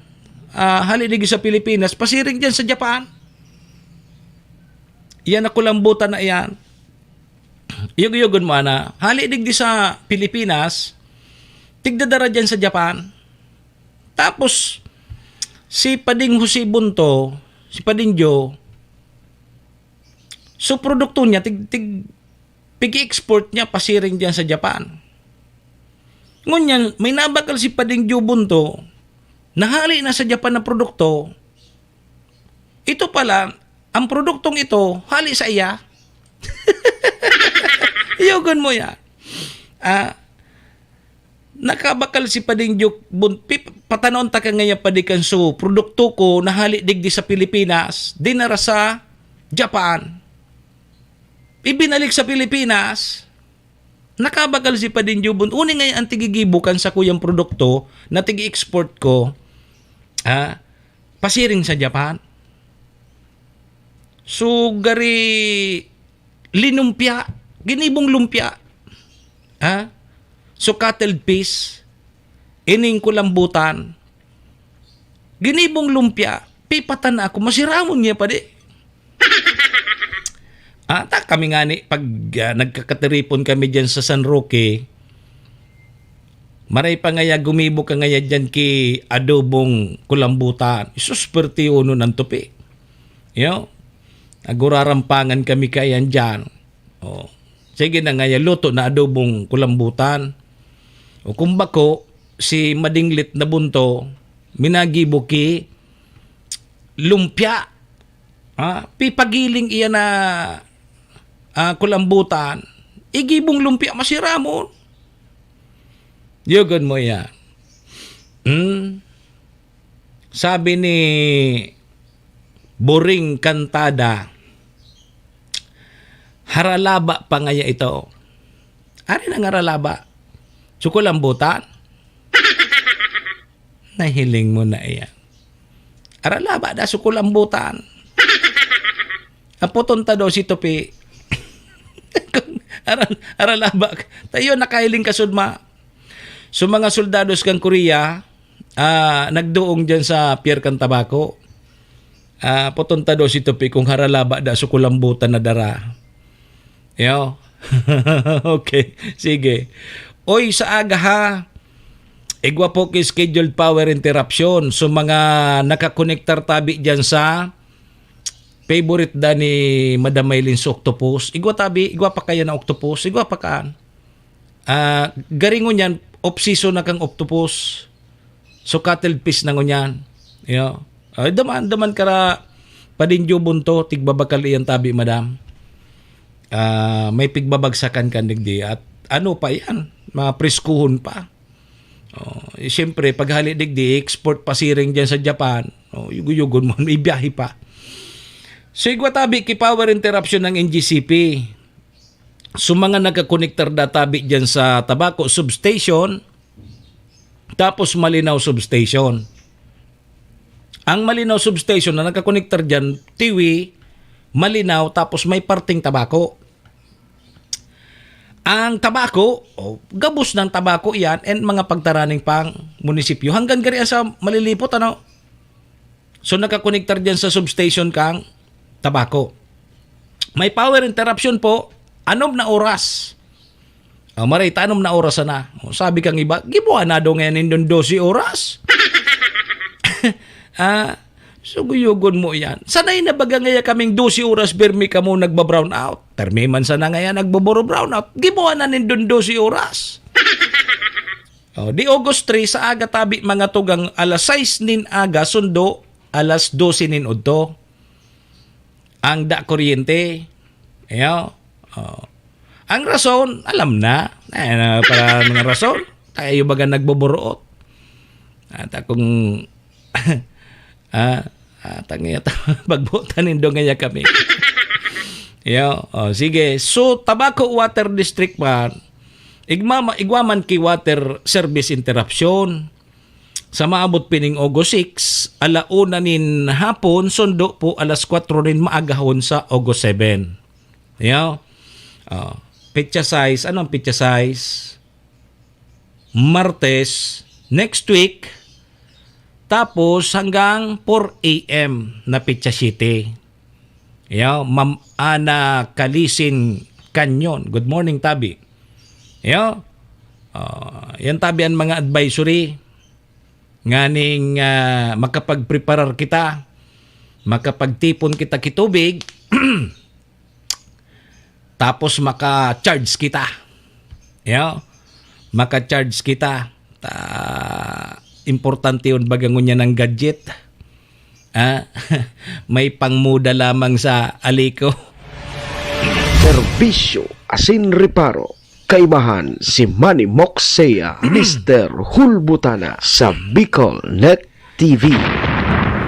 ah, hali digdi sa Pilipinas, pasiring dyan sa Japan. Iyan na kulambutan na iyan. Iyog-iyogon mo, ana. Hali digdi sa Pilipinas, tigdadara dyan sa Japan. Tapos, si Pading Jose Bunto, si Pading Joe, so produkto niya, tig, tig, pig-export niya pasiring diyan sa Japan. Ngunyan, may nabakal si Pading Joe Bunto, nahali na sa Japan na produkto. Ito pala, ang produktong ito, hali sa iya. Iyogon mo yan. Ah, nakabakal si Pading Joe Bun-, pi-, patanon ta ka ngayon, padi kan su, produkto ko nahali digdi sa Pilipinas, dinara sa Japan. Ibinalik sa Pilipinas, nakabakal si Pading Joe Bun-, uni ngayon ang tigigibo kan sakuyang produkto na tigi-export ko, ah, pasiring sa Japan. So, gari linumpia, ginibong lumpia. Ha? So, cuttlefish, ining kulambutan, ginibong lumpia, pipatan na ako, masiramon niya pa di. Ah, ta kami nga ni, pag, ah, nagkakatiripon kami dyan sa San Roque, maray pa ngaya gumibo ka ngaya dyan ki adobong kulambutan. Isus, perti uno ng tupi. Yo, nagurarampangan kami kayan dyan. Oh. Sige na ngaya, luto na adobong kulambutan. O kung bako, si madinglit na bunto, minagibo ki lumpia. Ah, pipagiling iya na, ah, kulambutan. Igibong lumpia, masiramon. Yugon mo iya. Hmm? Sabi ni Boring Cantada, "Haralaba pa ngaya ito." Ari nang haralaba. Sukulambutan. Nahiling mo na iyan. Haralaba da sukulambutan. Aputon ta daw si Tupi. Aral, aralaba. Tayo, nakahiling ka sudma. So, mga soldados kan Korea, ah, nagduong dyan sa pier kan tabako. Ah, puton ta daw si Tupi kung haralaba da sukulambutan na dara. Yo. Okay, sige. Oy, sa aga ha. Igwa po ki scheduled power interruption. So, mga nakakonektar tabi dyan sa favorite da ni Madam Maylin sa octopus. Igwa tabi, igwa pa kaya na octopus, igwa pa kaan. Ah, gari ngunyan, off season na kang octopus. So, cuttlefish na ngunyan. Yo. Ay, daman, daman kara padinjo bunto, tigbabakal iyan tabi, madam. Ah, may pigbabagsakan kan digdi. At ano pa iyan? Mga preskuhon pa. Oh, eh, siyempre, paghali digdi, export pa siring dyan sa Japan. Oh, yugo-yugon mo, may biyahe pa. So, igwa tabi ki power interruption ng N G C P. So, mga nagkakonektar na tabi dyan sa Tabaco Substation, tapos Malinaw Substation. Ang Malinaw Substation na nagkakonektar dyan, Tiwi, Malinaw, tapos may parting Tabaco. Ang Tabaco, oh, gabos ng Tabaco yan and mga pagtaraning pang munisipyo. Hanggang gari sa Malilipot, ano? So, nakakonektar dyan sa substation kang Tabaco. May power interruption po. Anom na oras. Ah, maray, ta anom na oras na. Oh, sabi kang iba, "Gibuha na daw ngayon nindong dose oras." Ah, suguyogon mo yan. Sanay na baga ngaya kaming dose oras, birmi kamo nagba-brown out. Permi man sana ngaya nagboboro brown out. Gibuha na nindong dose oras. Oh, di August three, sa aga tabi, mga tugang alas sais nin aga, sundo alas dose nin udto. Ang da kuryente. Iyo. Oh. Ang rason, alam na. Ay, na, para mga rason, tayo baga nagboboroot. At akong, ah, at ang iya, pagbutan nindo ngaya kami. Iyo. Oh, sige. So, Tabaco Water District man, igmama, igwa man ki water service interruption. Sa maabot pining August six, ala una nin hapon, sundo po alas kwatro nin maagahon sa August seven. Iyo. Ah, petsa sais. Ano ang petsa sais? Martes, next week. Tapos hanggang four A M na petsa siyete. Iyo, Ma'am Ana Calisin Canyon. Good morning, tabi. Iyo. Ah, yan tabi ang mga advisory. Nganing, ah, makapagpreparar kita, makapagtipon kita ki tubig, tapos maka-charge kita. Iyo, maka-charge kita. Ta, importante yun, baga ngunyan ang gadget. Ah, may pangmuda lamang sa aliko. Serbisyo asin reparo. Kaibahan si Manny Moxea, Mister Hulbutana sa Bicol Net T V.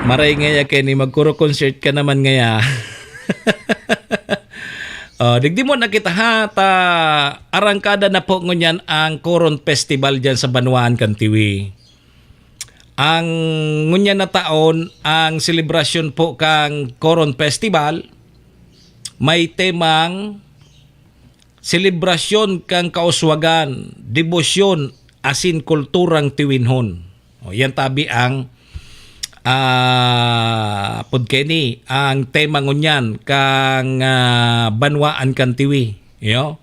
Maray ngaya, Kenny, magkuro-concert ka naman ngaya. Oh, digdi mo na kita, ha, ta arangkada na po ngunyan ang Coron Festival dyan sa banwaan kan Tiwi. Ang ngunyan na taon, ang selebrasyon po kang Coron Festival may temang selebrasyon kan kauswagan, debosyon, asin kulturang Tiwinhon. O, yan tabi ang, ah, pud keni, ang tema ngunyan kang, ah, banwaan kan Tiwi. Iyo,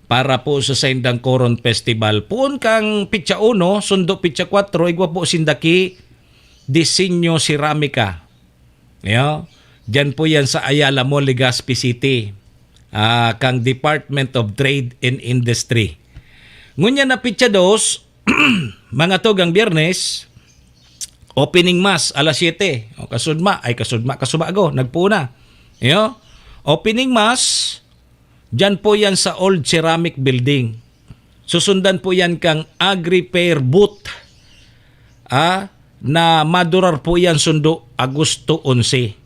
para po sa saindang Coron Festival. Poon kang petsa uno, sundo petsa kwatro, igwa po sinda ki Diseño Cerámica. Iyo, diyan po yan sa Ayala Mall, Legazpi City. Ah, kang Department of Trade and Industry. Ngunyan na petsa dos, mga tugang Biyernes, opening mass, alas siyete. O, kasudma, ay, kasudma, kasubago, nagpuuna. Iyo, opening mass, diyan po yan sa Old Ceramic Building. Susundan po yan kang Agri-Fair Booth, ah, na madurar po yan sundo Agosto onse.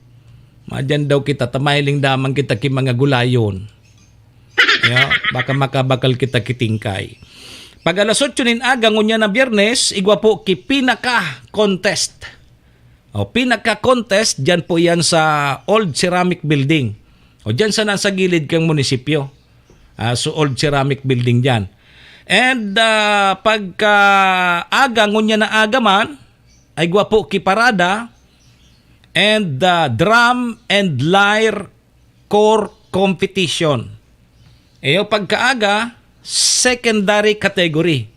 Madyan daw kita, tamahiling damang kita ki mga gulayon. Ya, baka makabakal kita ki tingkay. Pag alas otso nin aga, ngunyan na Biyernes, igwa po ki Pinaka Contest. O, Pinaka Contest, dyan po yan sa Old Ceramic Building. O, dyan sana sa gilid kang munisipyo. Ah, so, Old Ceramic Building dyan. And, ah, pagka aga, ngunyan na aga man, ay gwapo ki parada and, ah, drum and lyre corps competition. Iyo, pagkaaga, secondary category.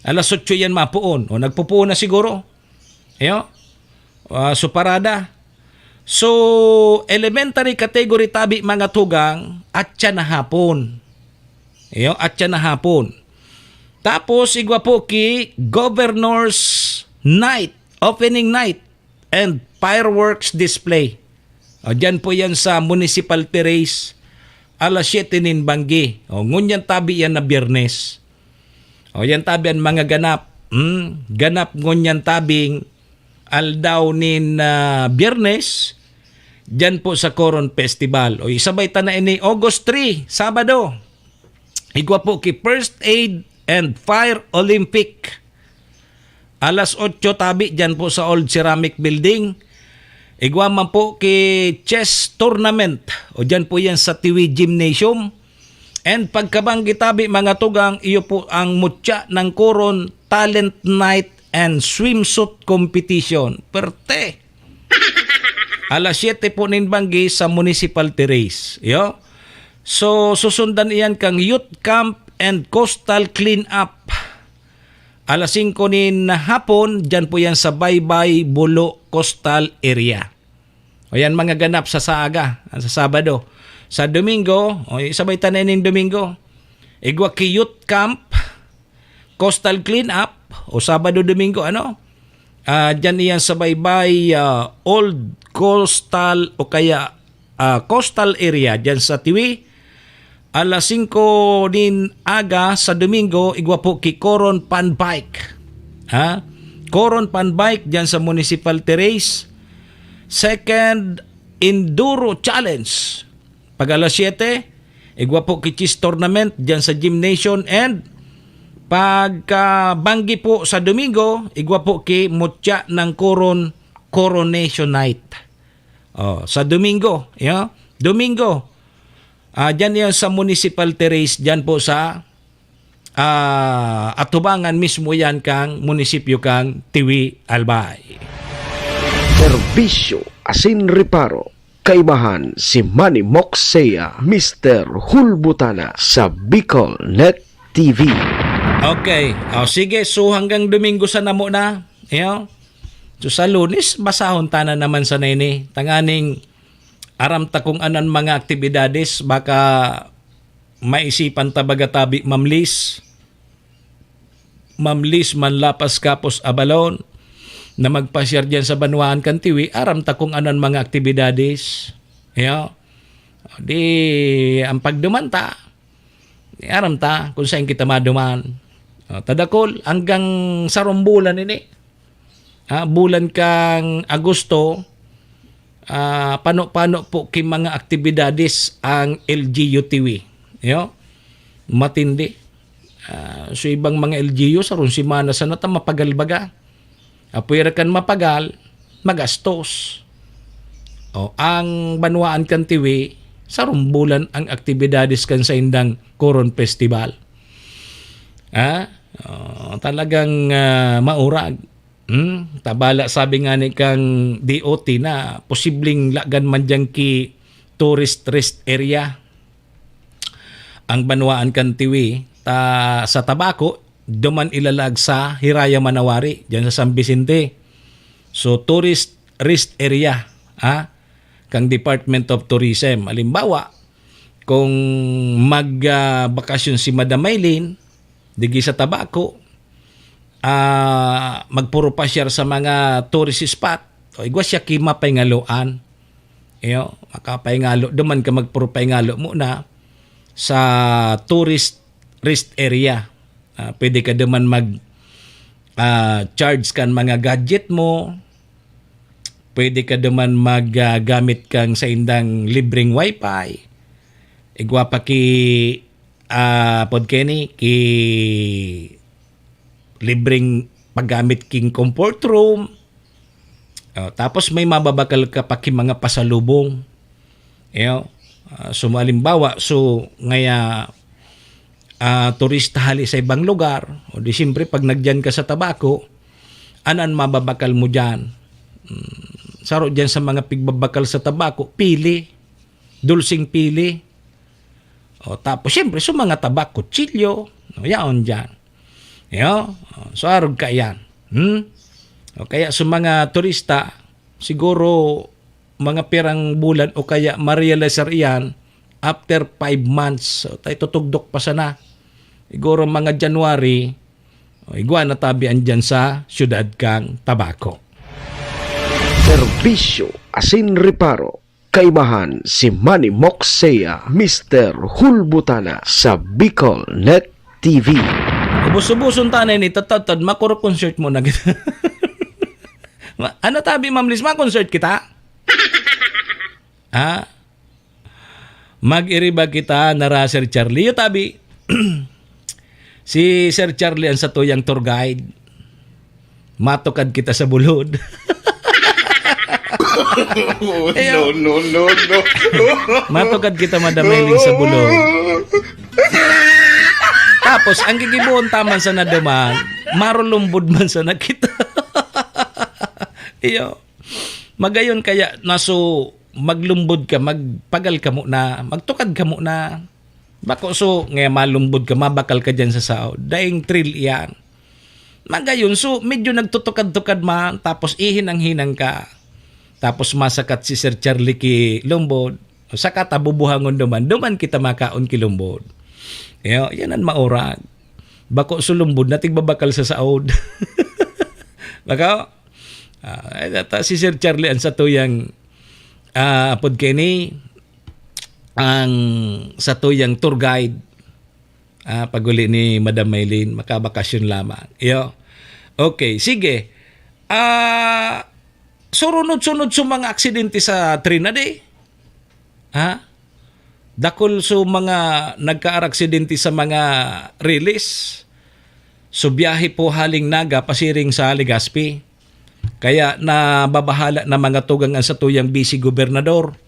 Alas otso yan mapuon. O, nagpupuon na siguro. Iyo. Ah, so, parada. So, elementary category tabi, mga tugang, atya na hapon. Iyo, atya na hapon. Tapos, igwa po ki Governor's Night, Opening Night, and Fireworks Display. O, dyan po yan sa Municipal Terrace, alas siyete nin banggi. O, ngunyan tabi yan na Biyernes. O, yan tabi ang mga ganap. Hmm, ganap ngunyan tabing aldaw nin, ah, Biyernes, diyan po sa Coron Festival. O, isabay ta na ini, August three, Sabado. Igwa po ki First Aid and Fire Olympic. Alas otso tabi diyan po sa Old Ceramic Building. Igwa man po ki chess tournament. O diyan po yan sa Tiwi Gymnasium. And pagkabanggi tabi, mga tugang, iyo po ang Mutya ng Coron Talent Night and Swimsuit Competition. Perte! Alas siyete po nin banggi sa Municipal Terrace. Yo? So, susundan iyan kang Youth Camp and Coastal Cleanup. Alas singko nin hapon, diyan po yan sa Baybay, Bulo, Coastal Area. O yan, mga ganap sa saaga, sa Sabado. Sa Domingo, o isabay ta na ning Domingo. Igwa ki Youth Camp, Coastal Cleanup, o Sabado, Domingo, ano? Ah, diyan iyan sa Baybay, ah, Old Coastal o kaya, ah, Coastal Area, diyan sa Tiwi. Alas singko nin aga sa Domingo, igwa po ki Coron Fun Bike. Ha? Coron Fun Bike diyan sa Municipal Terrace. Second Enduro Challenge. Pag alas siyete, igwa po ki Chess Tournament diyan sa Gymnasium. And pagkabanggi po sa Domingo, igwa po ki Mutya ng Coron Coronation Night. Oh, sa Domingo, yo? Domingo. Ah, diyan yan sa Municipal Terrace, diyan po sa, ah, atubangan mismo yan kang munisipyo kang Tiwi, Albay. Serbisyo asin reparo. Kaibahan si Manny Moxea, Mister Hulbutana sa Bicol Net T V. Okay. O, sige. So, hanggang Domingo sana muna. Yo? So, sa Lunes, basahon ta na naman sana ini. Tanganing aram ta kung ano an mga aktibidades. Baka maisipan ta baga tabi, Ma'am Liz. Ma'am Liz Manlapas Kapos Abalon, na magpasyar diyan sa banwaan kan Tiwi, aram ta kung ano an mga aktibidades. Yo? Di, ang pagduman ta, di aram ta kung saan kita maduman. O, tadakol, hanggang sarong bulan ini. Ah, bulan kang Agosto, ah, pano-pano po ki mga aktibidades ang L G U T V. Yo? Matindi. Ah, so, ibang mga L G U, sarong semana sana ta mapagal baga. Apwera kan mapagal, magastos. O, ang banwaan kan Tiwi, sarong bulan ang aktibidades kan saindang Coron Festival. Ha? O, talagang, ah, maurag. Hmm? Tabala, sabi nga ni kang D O T na posibleng lagan man diyan ki tourist rest area ang banwaan kan Tiwi, ta sa Tabaco, duman ilalag sa Hiraya Manawari, diyan sa San Vicente. So, tourist rest area, ha, kang Department of Tourism. Halimbawa, kung mag, ah, bakasyon si Madam Maylin, digi sa Tabaco, ah, magpurupasyar sa mga tourist spot, o igwa siya ki mapahingaluan. Iyo, makapaingalo, duman ka magpurupaingalo muna sa tourist rest area. Ah, pwede ka duman mag, ah, charge kan mga gadget mo. Pwede ka duman mag, ah, gamit kang saindang libreng wifi. Igwa pa ki, ah, pod keni, ki libreng paggamit king comfort room. Oh, tapos may mababakal ka pa ki mga pasalubong. Iyo, ah, so, halimbawa, so, ngaya, ah, turista hali sa ibang lugar, o di siyempre, pag nagdiyan ka sa Tabaco, anan mababakal mo diyan? Hmm, saro diyan sa mga pigbabakal sa Tabaco, pili, dulsing pili. O, tapos, siyempre, so mga tabak, kutsilyo, no, yaon diyan. Yo? O, so, arog ka iyan. Hmm? O, kaya sa mga turista, siguro mga pirang bulan o kaya ma-realize iyan after five months. So, tayo tutugdok pa sana. Siguro mga January, o, igwa na tabi andyan sa siyudad kang Tabaco. Serbisyo asin reparo. Kaibahan si Manny Moxea, Mister Hulbutana sa Bicol Net T V. Busubuson ta na ini, tatadtad, makuro-concert mo na kita. Ma-, ano tabi, Ma'am Liz, ma-concert kita? Ha? Mag-iriba kita na ra, Sir Charlie. Yo, tabi, si Sir Charlie ang satuyang tour guide. Matukad kita sa bulod. Ayaw. No, no, no, no. Matukad kita, Madam Eileen, sa bulod. Tapos, ang gigibohon ta man sana duman, marulumbod man sana kita. Iyo. Magayon kaya, naso, maglumbod ka, magpagal ka muna, magtukad ka muna. Bako so, nga malumbod ka, mabakal ka diyan sa saod. Daing thrill iyan. Magayon, so, medyo nagtutukad-tukad man, tapos ihinang-hinang ka. Tapos masakat si Sir Charlie ki lumbod. Saka ta bubuhangon duman, duman kita makaon ki lumbod. Iyo, yan ang maurag. Bako so lumbod na tigbabakal sa saod. Bako? Ah, ay, data si Sir Charlie ang satuyang, ah, apod kini, ang satuyang tour guide. Ah, pag-uli ni Madam Maylene, makabakasyon lamang. Iyo. Okay, sige. Ah, surunod-sunod sa mga aksidente sa tren na di. Ha? Dakul so mga nagkaaraksidente sa mga release. So, biyahe po haling Naga pasiring sa Legazpi. Kaya nababahala na mga tugang ang satuyang Vice Gobernador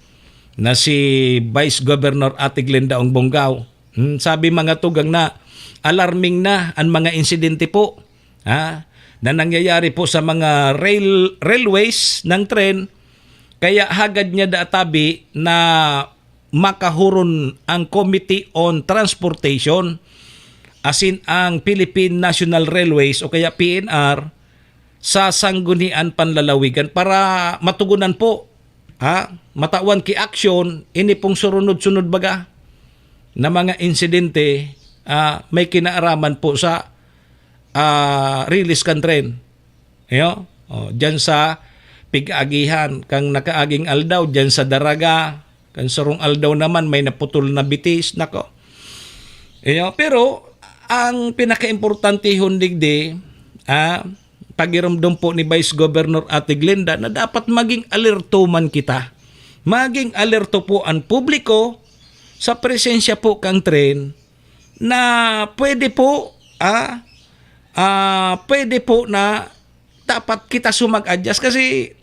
na si Vice Governor Ate Glenda Ong Bongao. Hmm, sabi mga tugang na alarming na ang mga insidente po, ha, na nangyayari po sa mga rail-, railways ng tren. Kaya hagad niya daatabi na makahuron ang Committee on Transportation, asin ang Philippine National Railways o kaya P N R sa Sangguniang Panlalawigan para matugunan po, ha, matawan ki aksyon ini pong surunod-sunod baga na mga insidente, ah, may kinaaraman po sa, ah, release kan tren. Iyo, oh, diyan sa pig-agihan, kang nakaaging aldaw, diyan sa Daraga, kang sarong aldaw naman, may naputol na bitis, nako. Iyo, pero ang pinakaimportantehon digdi, ah, pagiromdom po ni Vice Governor Ate Glenda na dapat maging alerto man kita. Maging alerto po ang publiko sa presensya po kang tren na pwede po, ah, ah, pwede po na dapat kita so mag-adjust kasi,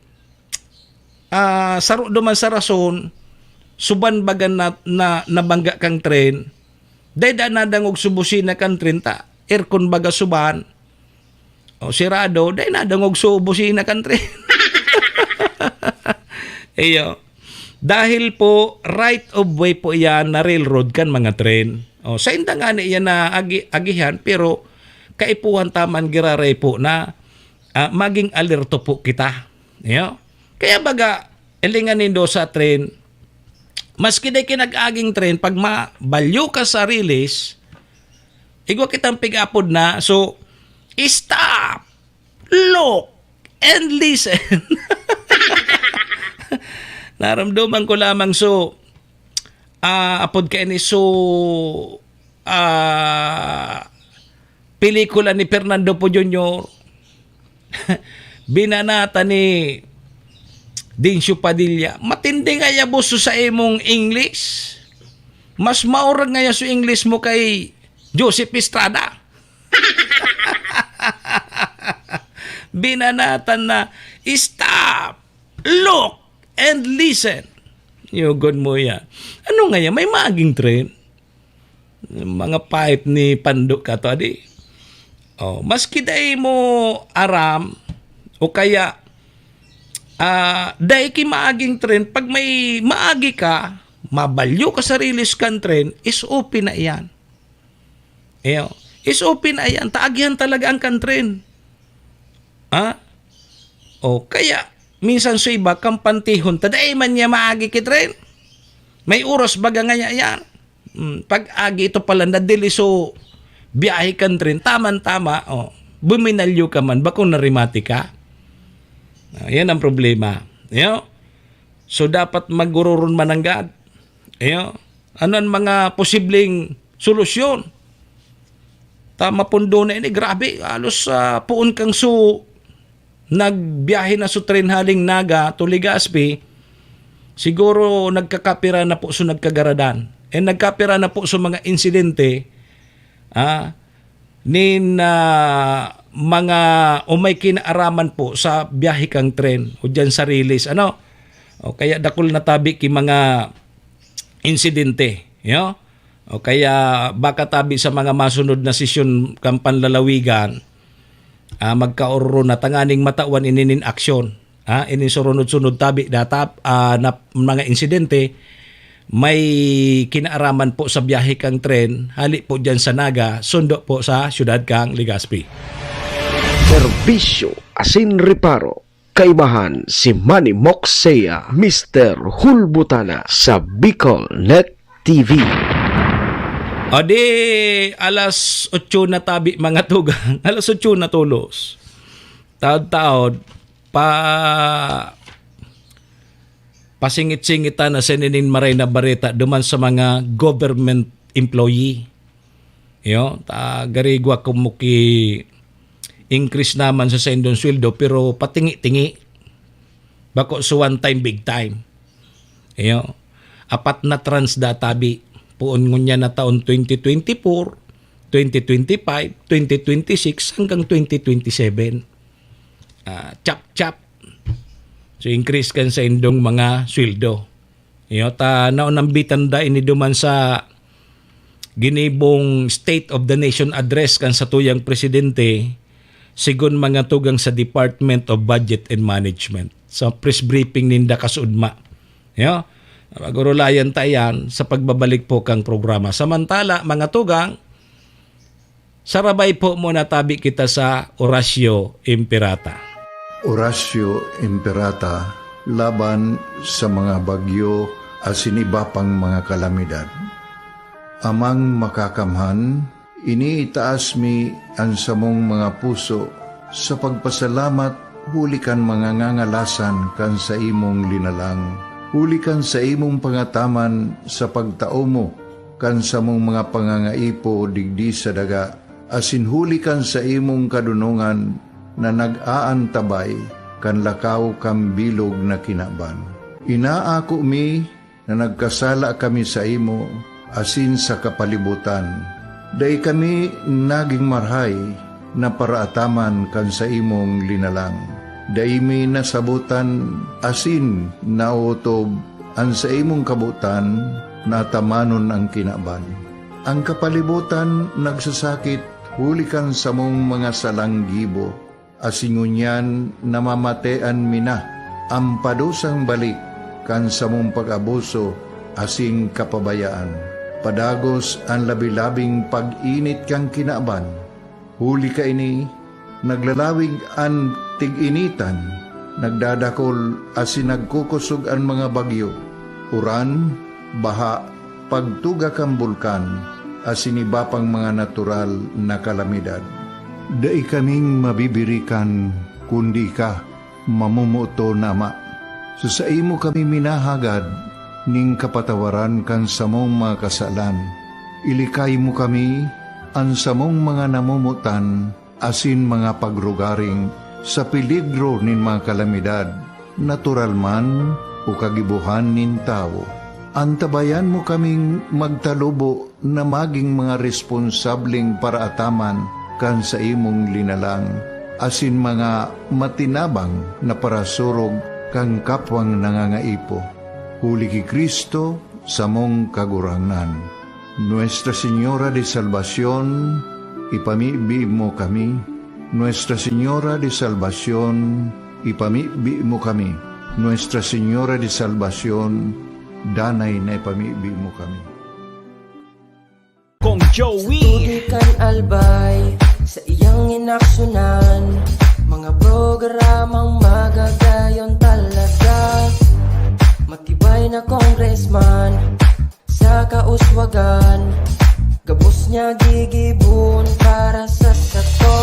ah, saro duman sa rason, suban baga na, na, nabangga kang tren, dai da nadangog so busina kan tren ta, aircon baga suban, o sirado, dai nadangog so busina kan tren. Iyo. Dahil po, right of way po iyan na railroad kan mga tren. O, sainda ngani iyan na agi-, agihan, pero kaipuhan ta man giraray po na, ah, maging alerto po kita. Iyo. Kaya baga, elingan nindo sa tren, maski dai ki nag-aging tren, pag mabalyo ka sa release, igwa kitang pig-apod na, so, stop! Look and listen. Naramdaman ko lamang so, ah, apod kaini so, ah, pelikula ni Fernando Poe Junior. Binanata ni Dencio Padilla. Matindi nga yabos sa imong English. Mas maurag nga ya so English mo kay Joseph Estrada. Binanatan na, "Stop! Look! And listen!" Yugon mo yan. Ano nga yan? May maging trend? Mga pahit ni Pando ka to, adi. Oh, maski dai mo aram, o kaya, ah, dai ki maaging trend, pag may maagi ka, mabalyo ka sa release kan trend, is open na iyan. Iyo. Is open na iyan. Taagihan talaga ang kan trend. Ha? O kaya, minsan sa iba, kampantihon ta, dai man niya maagi ki trend. May oras baga ngaya yan. Hmm, pag agi ito pala, nadili so biyahe kan tren, taman-tama, oh, buminalyo ka man, bakong narimati ka. Ah, yan ang problema. Iyo. So, dapat magururun mananggad. Iyo. Ano ang mga posibleng solusyon? ta mapundo na ini, grabe, halos, ah, poon kang su-, nagbiyahe na su tren haling Naga to Legazpi, siguro nagkakapira na po su nagkagaradan. And nagkapira na po su mga insidente, ah, nin, ah, mga o may kinaaraman po sa biyahe kang tren o diyan sa release, ano? O kaya dakul na tabi ki mga insidente, yo? O kaya baka tabi sa mga masunod na sesyon kan panlalawigan, ah, magkaororo na tanganing matawan ini nin aksyon. Ah, ini surunod-sunod tabi datap, ah, na mga insidente may kinaaraman po sa biyahe kang tren, hali po diyan sa Naga, sundo po sa siyudad kang Legazpi. Serbisyo asin reparo. Kaibahan si Manny Moksea, Mister Hulbutana sa Bicol Net T V. Adi, alas otso na tabi, mga tugang. Alas otso na tolos. Taod-taod, pa-, pasingit-singitan na sa ninin maray na bareta duman sa mga government employee. Yo, ta, garigwa kung muki increase naman sa saindong sweldo, pero patingi-tingi. Bako sa one time, big time. Iyo, apat na trans da tabi. Poon ngunyan na taon twenty twenty-four, twenty twenty-five, twenty twenty-six, hanggang twenty twenty-seven. Ah, chap-chap. So, increase kan saindong mga sweldo. Iyo, ta naunambitan da ini duman sa ginibong State of the Nation Address kan satuyang presidente, sigon mga tugang sa Department of Budget and Management. Sa press briefing ninda kasuodma. Iyo, pagurulayan ta iyan sa pagbabalik po kang programa. Samantala, mga tugang, sarabay po muna tabi kita sa Oratio Imperata. Oratio Imperata laban sa mga bagyo asin iba pang mga kalamidad. Amang Makakamhan, iniitaas mi an samong mga puso sa pagpasalamat huli kan mga ngangalasan kan saimong linalang, huli kan saimong pangataman sa pagtao mo kan samong mga pangangaipo digdi sa daga, asin huli kan saimong kadonongan na nag-aantabay kan lakaw kan bilog na kinaban. Inaako mi na nagkasala kami saimo asin sa kapalibotan. Dai kami nagin marahay na paraataman kan saimong linalang. Dai mi nasabotan asin naotob an saimong kabotan na atamanon an kinaban. An kapalibotan nagsasakit huli kan samong mga salang gibo, asin ngunyan namamatean mi na an padusang balik kan samong pag-abuso asin kapabayaan. Padagos an labi-labing pag-init kan kinaban. Huli kaini, naglalawig an tig-initan, nagdadakol asin nagkukosog an mga bagyo, uran, baha, pagtuga kan bulkan, asin iba pang mga natural na kalamidad. Dai kaming mabibirikan, kundi ika, mamomoton na Ama. Sa saimo kami minahagad nin kapatawaran kan samong mga kasalan. Ilikay mo kami, an samong mga namomotan, asin mga pagrugaring sa peligro nin mga kalamidad, natural man o kagibohan nin tawo. Antabayan mo kaming magtalubo na magin mga responsableng paraataman kan saimong linalang, asin mga matinabang na parasurog kan kapwang nangangaipo. Huli ki Cristo, samong Kagurangnan. Nuestra Señora de Salvacion, ipamibi mo kami. Nuestra Señora de Salvacion, ipamibi mo kami. Nuestra Señora de Salvacion, danay na ipamibi mo kami. Kong Joey. Sa tubig kan Albay, sa iyang inaksyonan, mga programang magagayon talaga. Matibay na congressman, sa kauswagan, gabos niya gigibon para sa sato.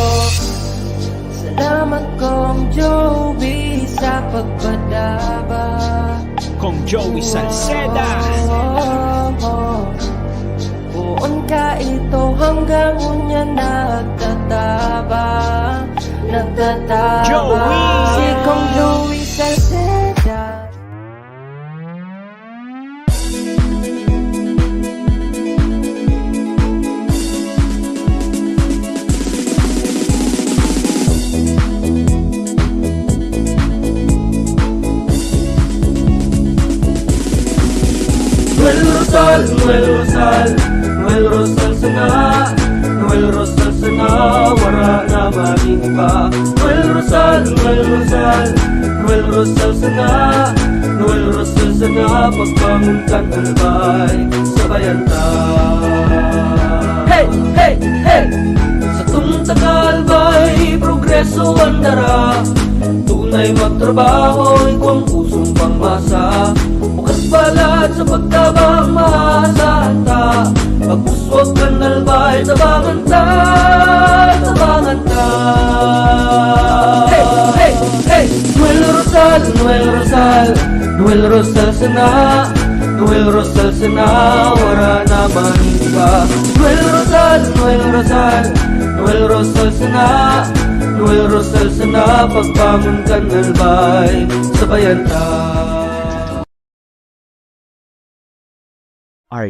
Salamat, Kong Joey, sa pagpadaba. Kong Joey Salceda. Oh, oh, oh. Poon ka ito hanggang unya na. Nagtatama Joey! Si Kong Louie Salceda. Noel Rosal, Noel Rosal, Noel Rosal sana, Noel Rosal sana, wara na man iba. Noel Rosal, Noel Rosal, Noel Rosal sana, Noel Rosal sana, pagbangon kan albay, sabayan ta. Hey, hey, hey! Sa tungtang albay, progreso ang dara. Tunay magtrabaho, igwang pusong pangmasa. Bukas balat sa pagtabang, maasahan ta. Pagpuswag kan albay, tabangan ta, tabangan ta. Hey, hey, hey! Noel Rosal, Noel Rosal, Noel Rosal sana, Noel Rosal sana, wara na man iba. Noel Rosal, Noel Rosal, Noel Rosal sana, Noel Rosal sana, pagbangon kan albay, sabayan ta. Are,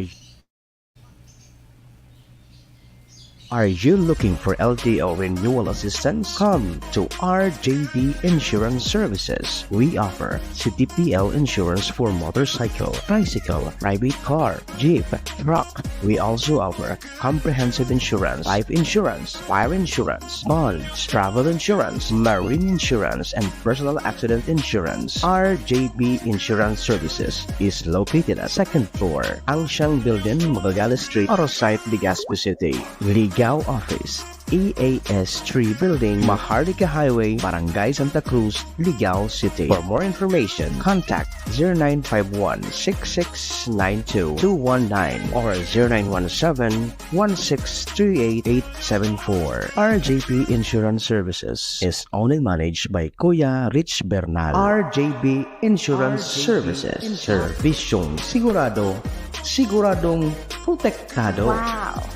are you looking for L T O renewal assistance? Come to R J B Insurance Services. We offer C T P L insurance for motorcycle, tricycle, private car, jeep, truck. We also offer comprehensive insurance, life insurance, fire insurance, bonds, travel insurance, marine insurance, and personal accident insurance. R J B Insurance Services is located at second floor, Angsiang Building, Magallanes Street, Oro Site, Legazpi City. Ligao Office, E A S three Building, Maharlika Highway, Barangay Santa Cruz, Ligao City. For more information, contact zero nine five one six six nine two two one nine or zero nine one seven one six three eight eight seven four. R J P Insurance Services is owned and managed by Kuya Rich Bernal. R J P Insurance Services. Servisyong sigurado, siguradong protektado. Wow!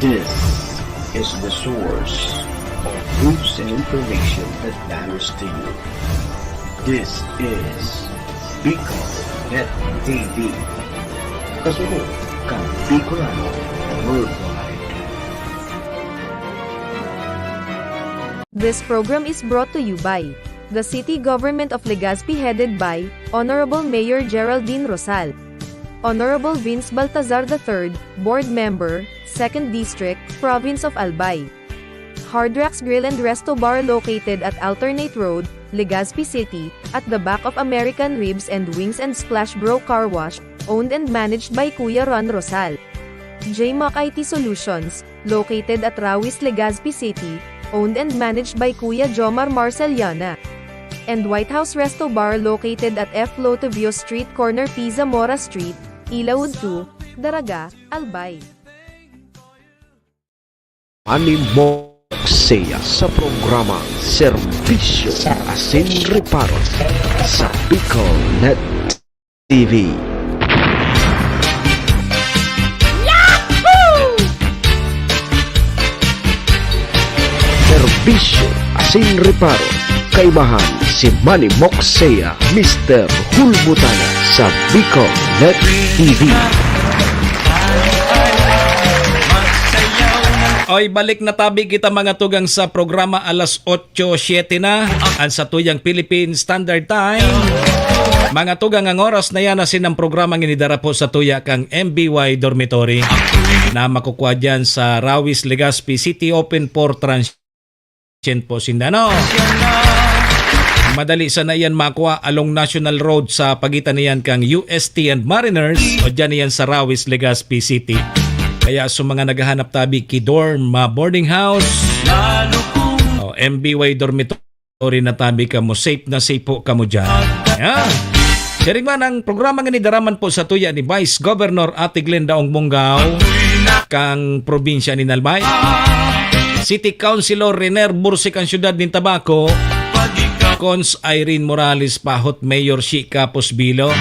This is the source of news and information that matters to you. This is Bicol Net T V. Kasunod kan Bicolano Worldwide. This program is brought to you by the City Government of Legazpi, headed by Honorable Mayor Geraldine Rosal, Honorable Vince Baltazar the third, Board Member, Second District, Province of Albay. Hard Rocks Grill and Resto Bar, located at Alternate Road, Legazpi City, at the back of American Ribs and Wings and Splash Bro Car Wash, owned and managed by Kuya Ron Rosal. J Mac I T Solutions, located at Rawis, Legazpi City, owned and managed by Kuya Jomar Marceliana. And White House Resto Bar, located at F Lotivio Street, corner P Zamora Street, Ilaud two, Daraga, Albay. Manny Moxea sa programang Serbisyo Asin Reparo sa Bicol Net T V. Serbisyo Asin Reparo, kaimahan si Manny Moxea, Mister Hulbutana sa Bicol Net T V. Oy, balik na tabi kita, mga tugang, sa programa. Alas otso siete na an satuyang Philippine Standard Time. Mga tugang, ang oras na yan asin ang programa nginidara po sa tuya kang M B Y Dormitory na makukwa dyan sa Rawis, Legazpi City, open for transient po sinda, no? Madali sana yan makwa along National Road sa pagitan niyan kang U S T and Mariners o dyan yan sa Rawis, Legazpi City. Kaya sa mga naghahanap tabi ki dorm, ah, boarding house, o M B Y dormitory na tabi kamo, safe na safe po kamo dyan. Yan. Siring man, ang programa ngani dara man po sa tuya ni Vice Governor Ate Glenda Ong Bongao, kang probinsya ni Albay. City Councilor Riner Bursik ang siyudad nin Tabaco. Cons Irene Morales, pahot Mayor Shi Capos Bilo.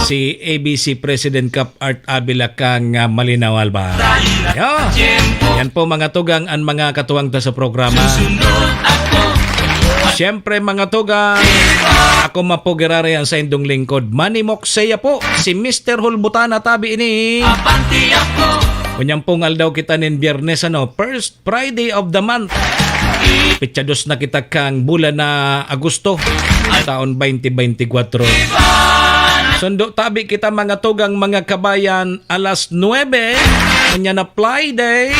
si A B C President Cap Art Avila kang, ah, Malinaw Alba. Yo! Yan po, mga tugang, an mga katuwang ta sa programa. Siyempre, mga tugang, ako man po giraray an saindong lingkod, Manny Moksea po, si Mister Hulbutana tabi ini. Ngunyan pong aldaw kita nin Biyernes, ano, first Friday of the month. Petsa dos na kita kang bulan na Agosto, taon twenty twenty-four. Sundo tabi kita, mga tugang, mga kabayan, alas nuebe, kanya na Friday.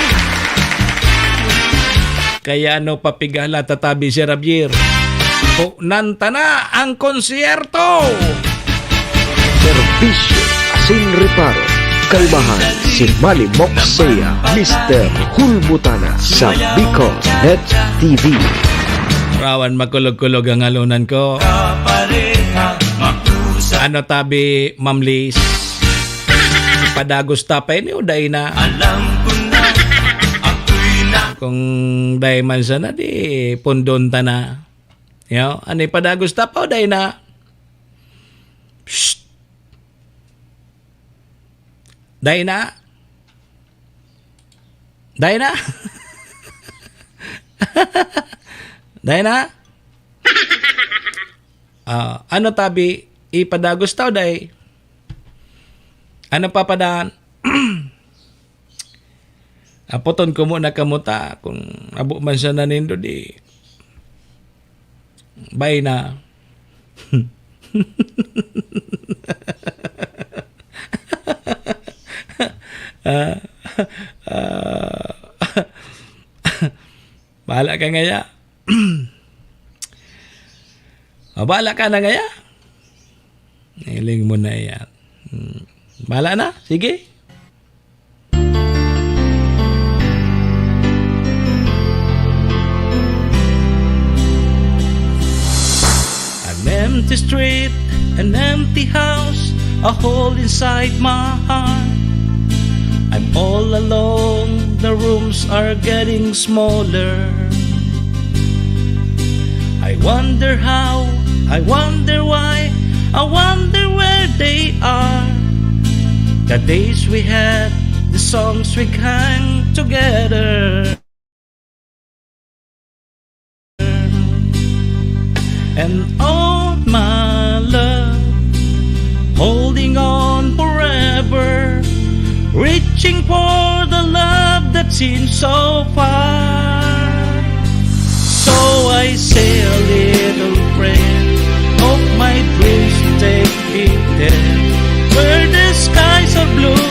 Kaya ano pa pigala tatabi, Sir Javier? Punan ta na ang konsyerto! Serbisyo asin reparo. Kalmahan si Manny Moksea, Mister Hulbutana sa Bicol Net T V. Rawan makulog-kulog ang halunan ko. Ano tabi, Ma'am Liz? Padagos ta pa ini o dai na? Kung dai man sana, di pundon ta na. Yo, ano, padagos ta pa o dai na? Psst! Dai na? Dai na? Dai na? Ah, ano tabi, ipadagos ta o dai? Ano papadaan? Apoton ko muna kamo ta, kung abo man siya nanindo, di bye na. Ah, ah, bahala ka ngaya. Ah, bahala ka na ngaya. Hiling mo na yan. Hmm. Bahala na. Sige. An empty street, an empty house, a hole inside my heart. I'm all alone, the rooms are getting smaller. I wonder how, I wonder why, I wonder where they are. The days we had, the songs we sang together. And all my love, holding on forever, reaching for the love that seems so far. So I say a little prayer, hope my dreams will take me there, where the skies are blue.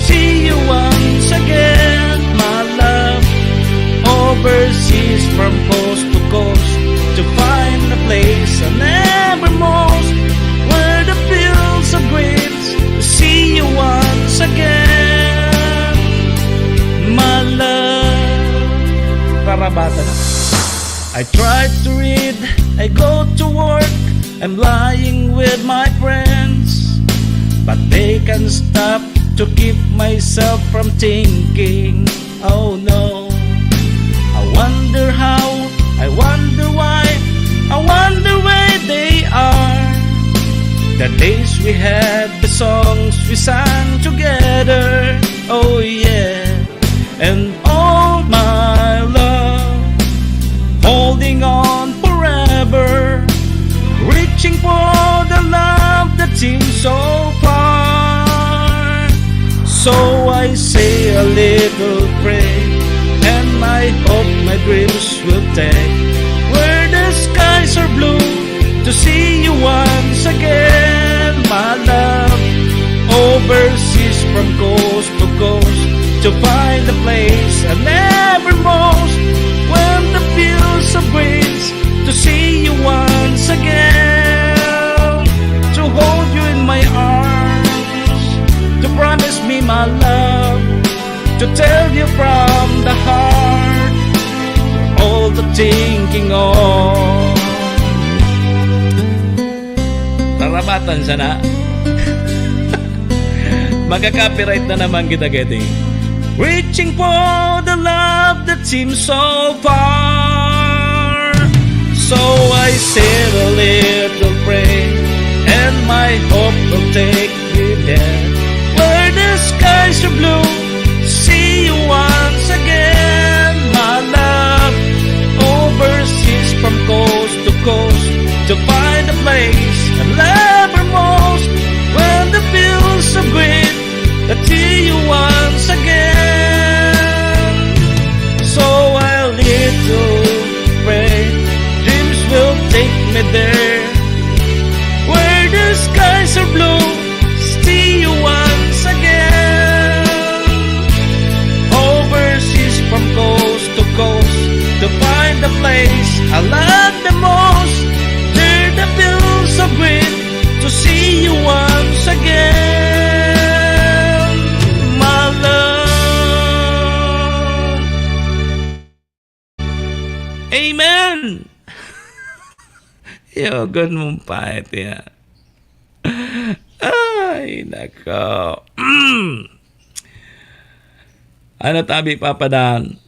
See you once again, my love. Overseas from coast to coast to find a place I never most, where the fields of grapes. See you once again, my love. Rarabatan. I try to read, I go to work, I'm lying with my friends, but they can't stop to keep myself from thinking. Oh no. I wonder how, I wonder why, I wonder where they are. The days we had, the songs we sang together. Oh yeah. And all my love, holding on forever, reaching for the love that seems so far. So I say a little prayer, and I hope my dreams will take, where the skies are blue, to see you once again, my love. Overseas from coast to coast, to find a place I never most, when the fields of grapes, to see you once again, to hold you in my arms, to promise me, my love, to tell you from the heart all the thinking of. Rarabatan sana. Magka-copyright na naman kita, Getty. Reaching for the love that seems so far. So I said a little prayer, And my hope will take me there, where the skies are blue. See you once again, my love. Overseas from coast to coast, to find a place I love her most. When the bills of grief that see you once again. So I little pray dreams will take me there, where the skies are blue. See you once again. Overseas from coast to coast, to find the place I love the most. There the bills of grief to see you once again, my love. Amen! Yogon mong pait, ya. Ay, nako. Ano tabi, Papa Dan?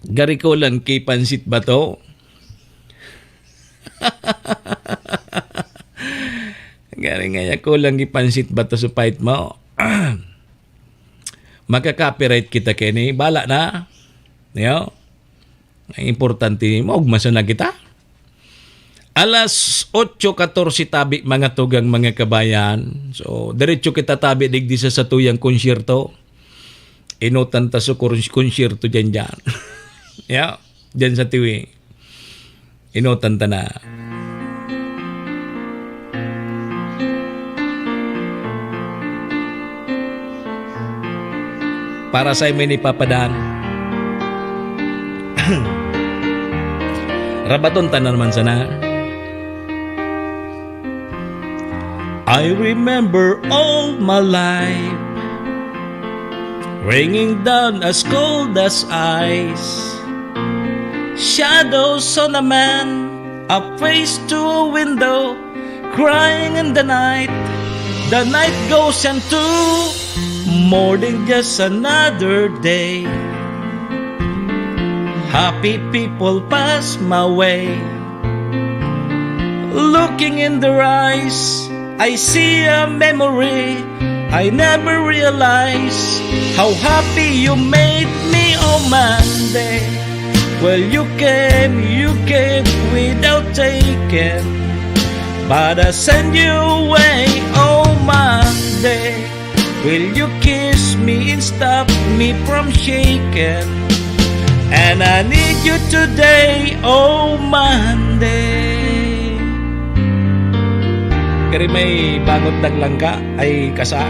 Gari kulang ki pansit bato? Gari nga ya, kulang ki pansit bato sa pait mo. Makaka-copyright kita kini. Bala na. Yo. Ang importante, maugmason na kita. Alas otso katorse tabi, mga tugang, mga kabayan. So, diretso kita tabi digdi sa satuyang konsyerto. Enotan ta sa kur-, konsyerto dyan, dyan. Ya, dyan sa Tiwi. Enotan ta na. Para sa imo ni Papa Dan. Rabaton ta na naman sana. I remember all my life, raining down as cold as ice. Shadows on a man, a face to a window, crying in the night. The night goes into morning, just another day. Happy people pass my way. Looking in their eyes, I see a memory. I never realized how happy you made me on Monday. Well, you came, you came without taking, but I send you away on Monday. Will you kiss me and stop me from shaking? And I need you today, oh Monday. Kari may bangot naglangka ay kasa.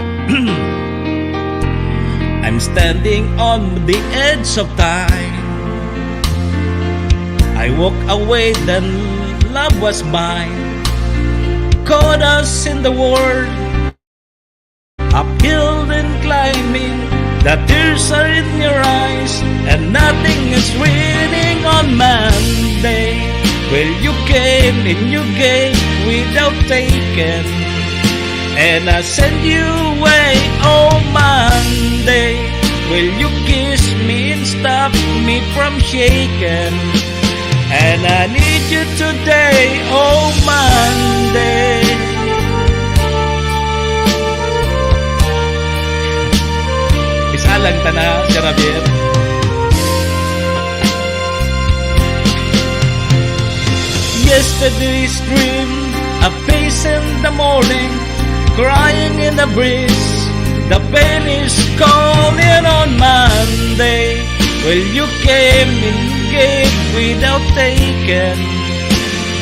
I'm standing on the edge of time. I walk away, then love was mine. Caught us in the world. Uphill and climbing, the tears are in your eyes, and nothing is winning on Monday. Well, you came and you gave without taking, and I send you away on Monday. Will you kiss me and stop me from shaking? And I need you today, oh Monday. Isalang ta na, Sir Javier. Yesterday's dream, a face in the morning, crying in the breeze. The pain is calling on Monday. Well, you came and gave without taking,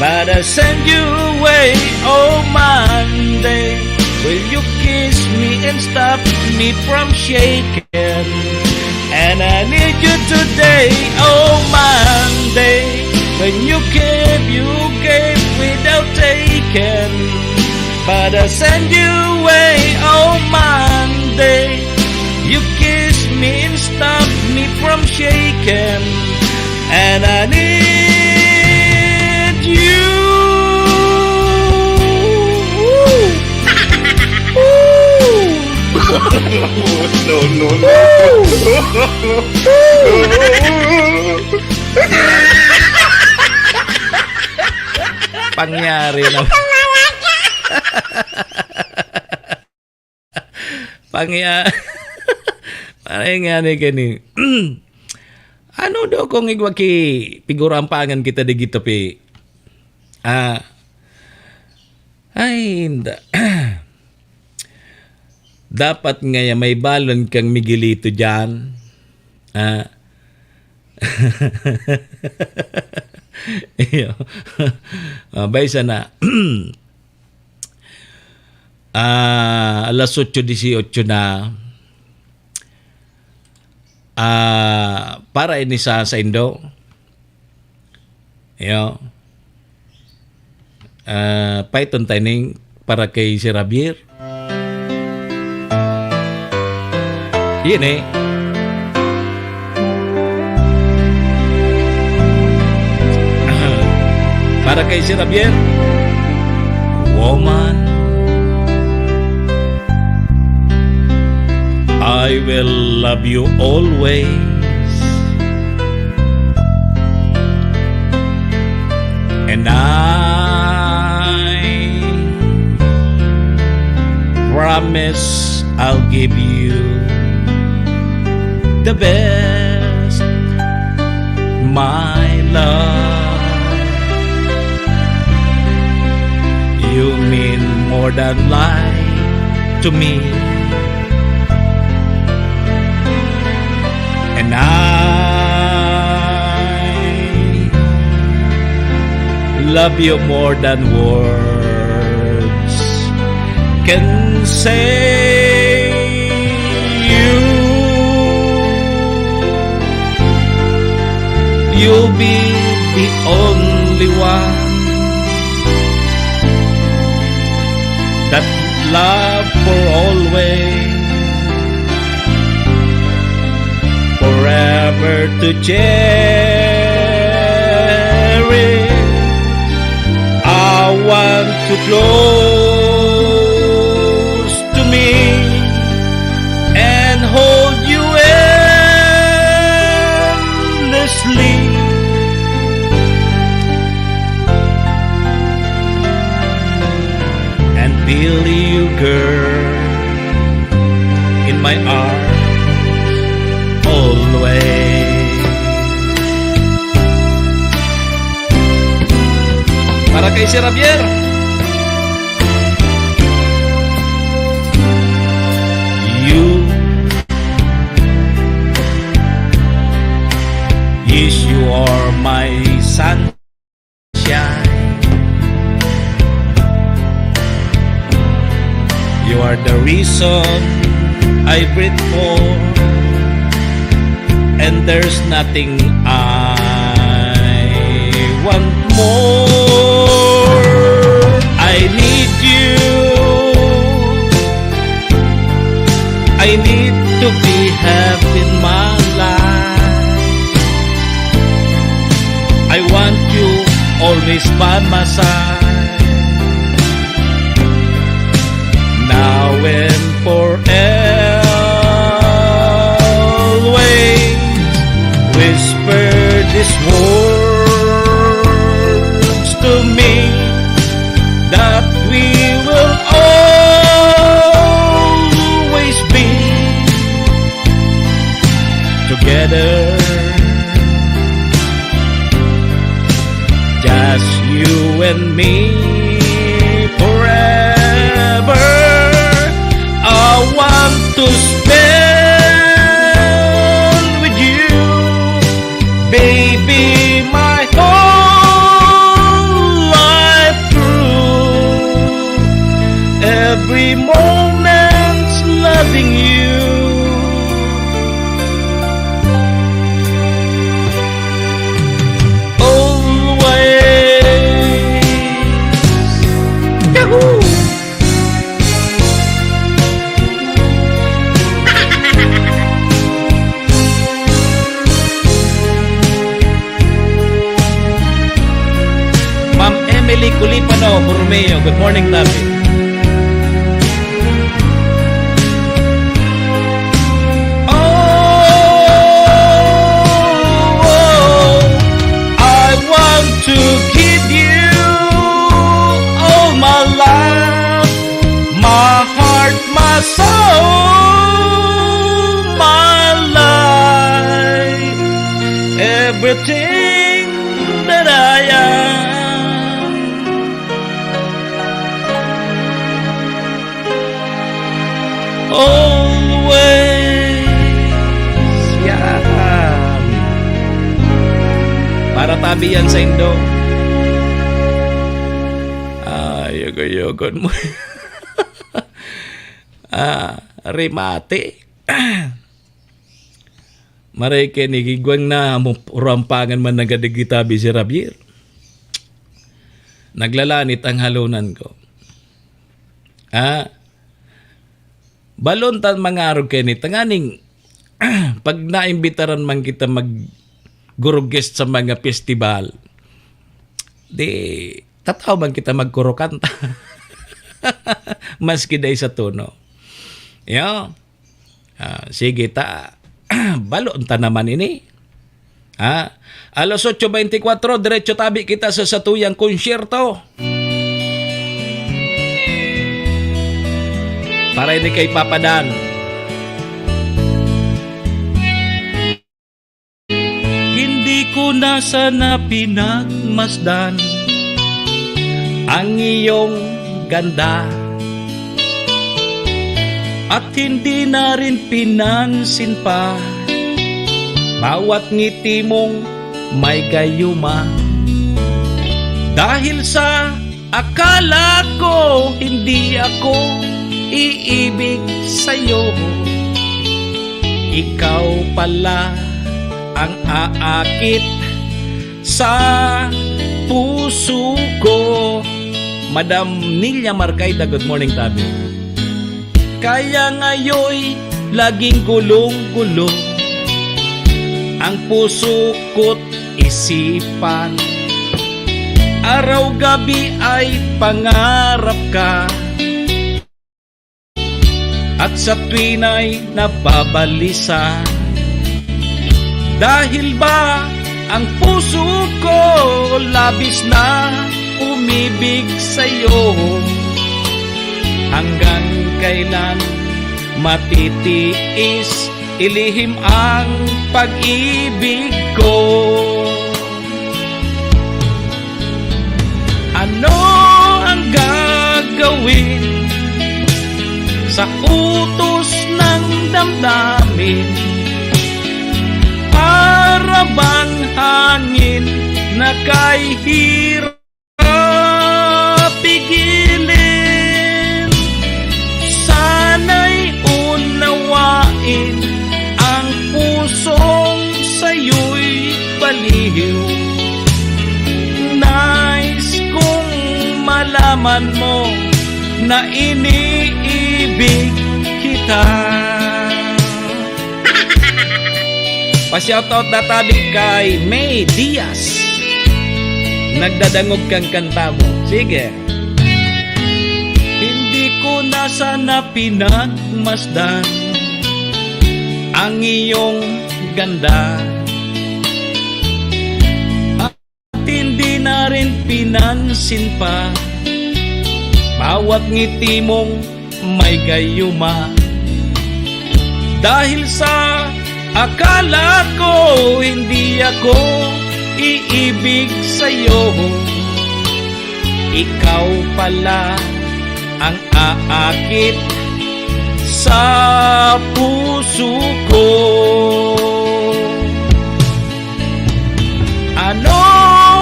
but I send you away, oh Monday. Will you kiss me and stop me from shaking? And I need you today, oh Monday. When you gave, you gave without taking, but I send you away, oh Monday. You kiss me and stop me from shaking, and I need you. No, no, no. Pangyari na. Pangya-, parang nga ni kani. Ano daw kung igwa ki pigurampangan kita digito, pi? Ah, ay, inda. Dapat ngaya may balon kang Miguelito diyan. Ah. Iyo. Ah, bay sana. Ah, alas otso dieciocho na. Ah, para ini sa saindo. Iyo. Ah, paiton ta ining para kay Sir Javier. Yan eh. Para kay Sir Javier. Woman, I will love you always. And I promise I'll give you the best, my love. You mean more than life to me. And I love you more than words can say. You, you'll be the only one that love for always, forever to cherish. I want to close to me and hold you endlessly and feel you, girl, in my arms always. Para kay Sir Javier. You, yes, you are my sunshine. You are the reason I breathe for, and there's nothing I want more. I need you. I need to be happy in my life. I want you always by my side. Now and for always, whisper these words to me, that we will always be together, just you and me forever. I want to spend with you, baby, my whole life through. Every moment loving you. Always. Yahoo! Ma'am Emily Culipano Borromeo, good morning, Tabi. Oh, I want to give you all my life. Everything that I am. Always. Yan. Para tabi yan sa Indo. Ah, yugo-yugon mo. Ah, remate. Maray kini, igwang na mo, rampangan man na gadi kita, Mister Javier. Naglalanit ang halonan ko. Ah, balon ta mga arog kini, tanganing pag naimbitaran man kita mag-guest sa mga festival, di, tataw man kita magkurokanta. Maski dai sa tono. Yo. Ah, sige ta. Balon ta naman ini. Ha? Alas otso beintikwatro, diretso tabi kita sa satuyang konsyerto. Para ini kay Papa Dan. Hindi ko na sana pinagmasdan ang iyong ganda. At hindi na rin pinansin pa bawat ngiti mong may gayuma. Dahil sa akala ko, hindi ako iibig sa'yo. Ikaw pala ang aakit sa puso ko. Madam Nilia Marcaida, good morning, tabi. Kaya ngayoy laging gulong-gulong ang puso ko't isipan. Araw-gabi ay pangarap ka. At sa tuwin ay nababalisa. Dahil ba ang puso ko labis na umibig sa'yo? Hanggang kailan matitiis ilihim ang pag-ibig ko? Ano ang gagawin sa utos ng damdamin? Para bang hangin na kay hirap pigilin? Sana'y unawain ang pusong sa'yo'y baliw. Nais kong malaman mo na iniibig kita. Pa-shoutout na tabi kay May Diaz. Nagdadangog kang kanta mo. Sige. Hindi ko na sana pinagmasdan ang iyong ganda. At hindi na rin pinansin pa bawat ngiti mong may gayuma. Dahil sa akala ko hindi ako iibig sa'yo, ikaw pala ang aakit sa puso ko. Ano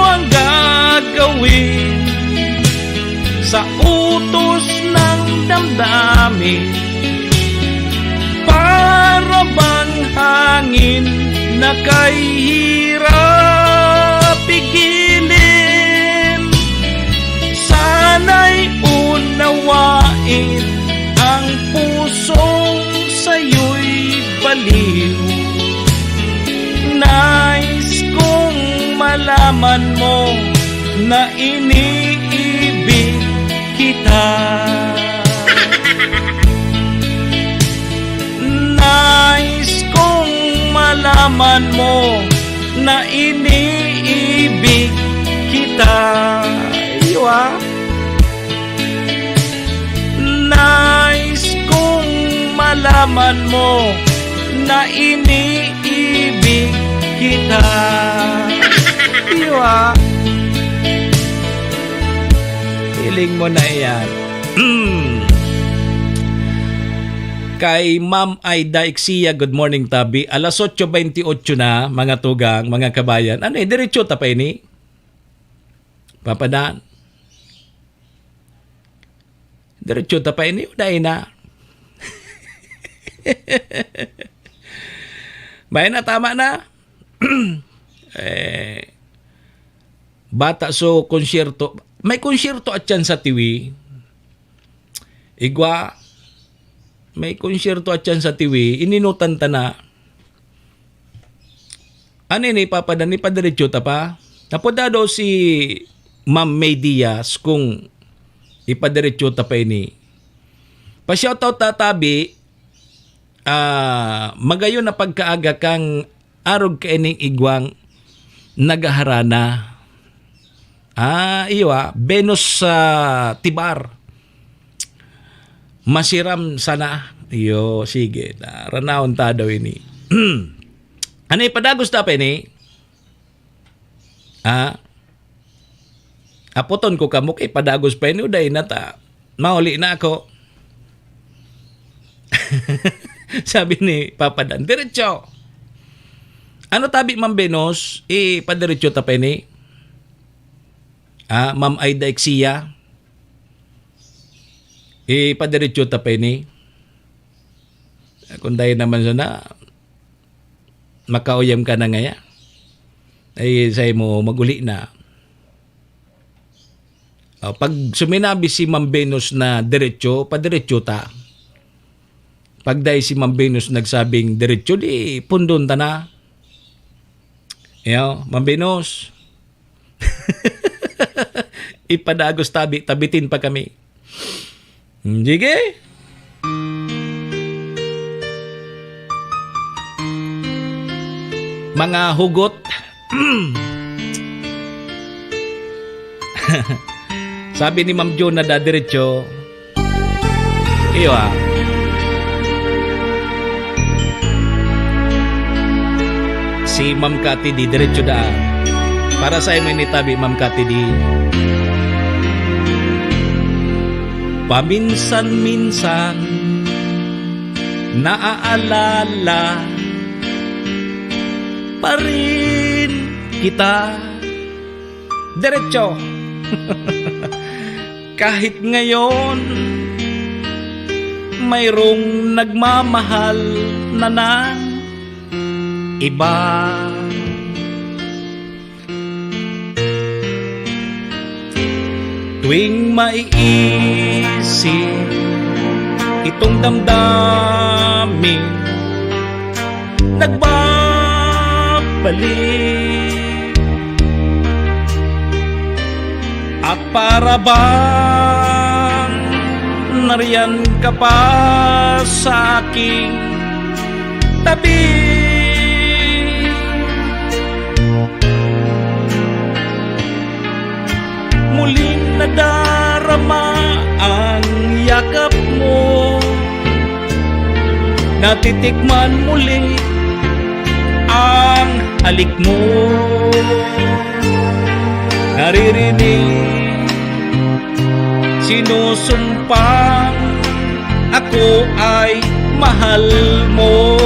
ang gagawin sa utos ng damdamin? Para bang hangin na kay hirap pigilin? Sana'y unawain ang pusong sa'yo'y baliw. Nais kong malaman mo na iniibig kita. Nais kong malaman mo na iniibig kita. Iyo, ah. Nais kong malaman mo na iniibig kita. Mo na iyan. Kay Ma'am Aida Ixia, good morning, tabi. Alas otso bentiocho na, mga tugang, mga kabayan. Ano eh, diretso ta pa ini? Papadan. Diretso ta pa ini, o dai na? May na, tama na. Eh, bata, so, konsyerto. May konsyerto at yan sa Tiwi. Igwa, may konsyerto at yan sa Tiwi. Ininutan ta na. Ano ini, Papa Dan? Ipadiretso ta pa? Napod daw si Ma'am May Diaz kung ipadiretso ta pa ini. Pa-shoutout ta, tabi. Ah, magayon na pagkaaga kan arog kaining igwang nagaharana. Ah, iyo, ah, Venus sa Tibar. Masiram sana. Iyo, sige. Naranaon ta daw ini. Ano, ipadagos ta pa ini? Ah? Apoton ko kamo kay padagos pa ini o dai na ta. Mauli na ako. Sabi ni Papa Dan, "Diretso." Ano tabi, Ma'am Venus? Ipadiretso ta pa ini? Ah, Ma'am Aida Ixia? Ipadiretso ta pa ini? Kung dai naman sana, makauyam ka na ngaya. Ay, say mo, maguli na. O, pag suminabi si Ma'am Venus na diretso, padiretso ta. Pag dai si Ma'am Venus nagsabing diretso, di pundon ta na. Iyo, Ma'am Venus. Ipadagos tabi, tabitin pa kami. Hmm, sige. Mga hugot. Sabi ni Ma'am Jo na dadiretso. Iyo, ah. Si Ma'am Cathy D, diretso daan. Para sa imo ini tabi, Ma'am Cathy D. Paminsan-minsan, naaalala pa rin kita. Diretso. Kahit ngayon, mayroong nagmamahal na ng iba. Tuwing maiisip itong damdamin, nagbabalik. At para bang nariyan ka pa sa aking tabi. Muling nadarama ang yakap mo. Natitikman muli ang halik mo. Naririnig, sinusumpang ako ay mahal mo.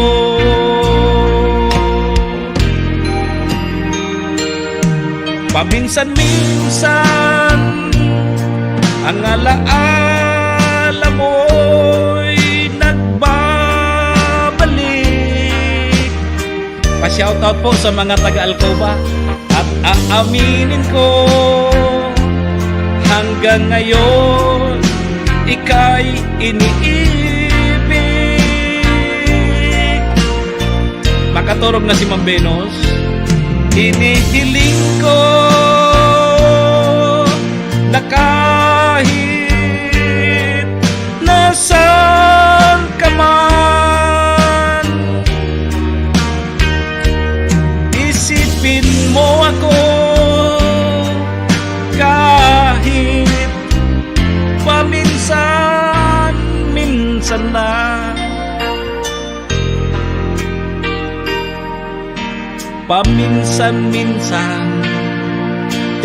Paminsan-minsan, ang alaala mo'y nagbabalik. Pa-shoutout po sa mga taga Alcoba. At aaminin ko, hanggang ngayon, ika'y iniibig. Makaturog na si Ma'am Venus. Hinihiling ko na kahit nasaan ka man, isipin mo ako kahit paminsan-minsan lang. Paminsan-minsan,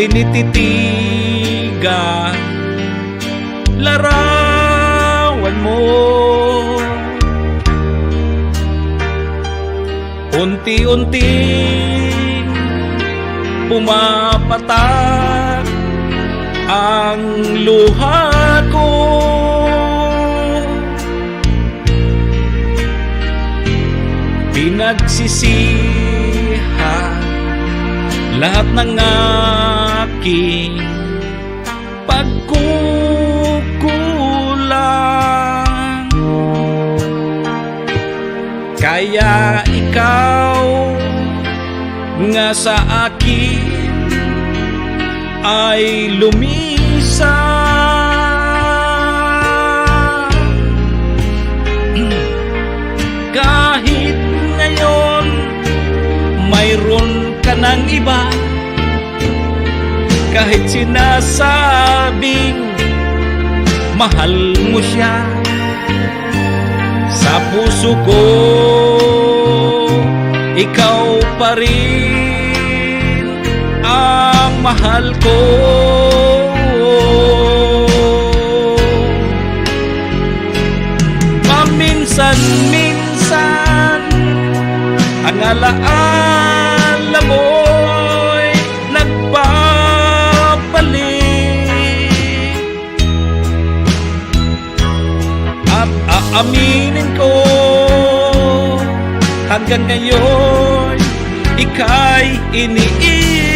tinititigan larawan mo. Unti-unting pumapatak ang luha ko. Pinagsisihan lahat ng aking pagkukulang. Kaya ikaw nga sa akin ay lumisan. Kahit ngayon mayroon ka ng iba, kahit sinasabing mahal mo siya, sa puso ko, ikaw pa rin ang mahal ko. Paminsan-minsan, ang alaala mo'y nagbabalik. At aaminin ko, hanggang ngayon, ika'y iniibig.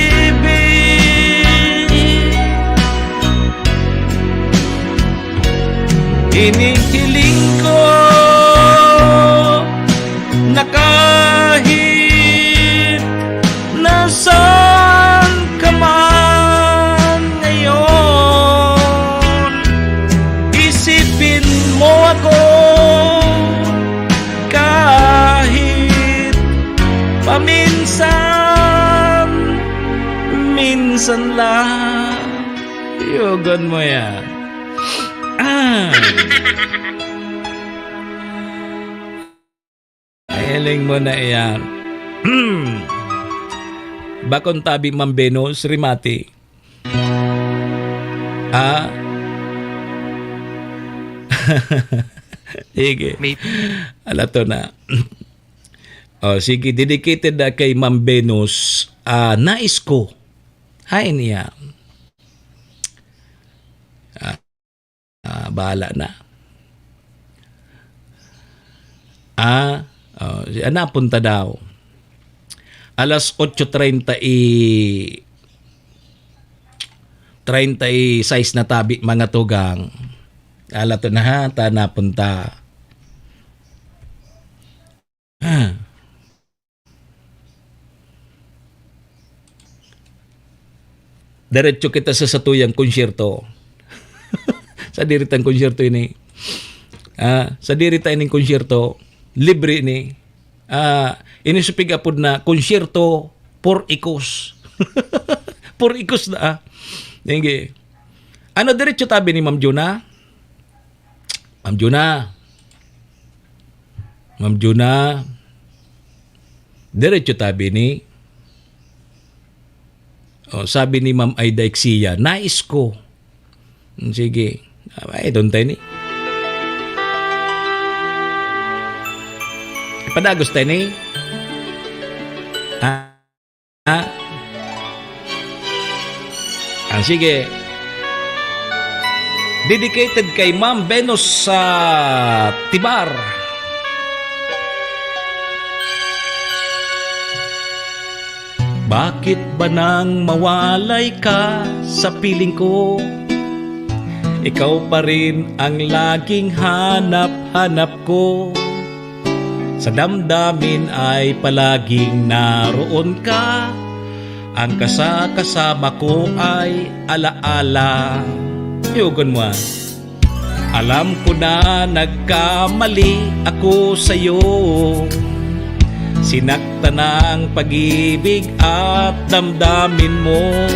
Hinihiling ko na kahit nasaan ka man ngayon, isipin mo ako kahit paminsan, minsan lang. Yogon mo yan. Ah. Hiling mo na iyan. Bakong tabi, Ma'am Venus, rimati. Ah? Sige. May Ala to na. Oh, sige, dedicated na kay Ma'am Venus. Ah, nais ko. Hain niya. Ah, ah, bahala na. Ah, oh, si, ah, napunta daw. Alas otso treinta y, treinta y seis na tabi, mga tugang. Ala to na ha, ta napunta. Ah. Diretso kita sa satuyang konsyerto. Sadiri tang konsyerto ini. Ah, sadiri ta ining konsyerto, libre ini. Ah, ini supig apod na konsyerto por ikos. Por ikos na, ah. Sige. Ano, diretso tabi ni Ma'am Juna? Ma'am Juna. Ma'am Juna. Diretso tabi ni, oh, sabi ni Ma'am Aida Ixia, "Nais ko." Hmm, sige. Ay, doon tayo ni. Padagos tayo ni. Ah. Ah. Ah, sige. Dedicated kay Ma'am Venus sa Tibar. Bakit ba nang mawalay ka sa piling ko? Ikaw pa rin ang laging hanap-hanap ko. Sa damdamin ay palaging naroon ka. Ang kasa-kasama ko ay alaala. Yogon mo, ah. Alam ko na nagkamali ako sa'yo. Sinaktan ang pag-ibig at damdamin mo.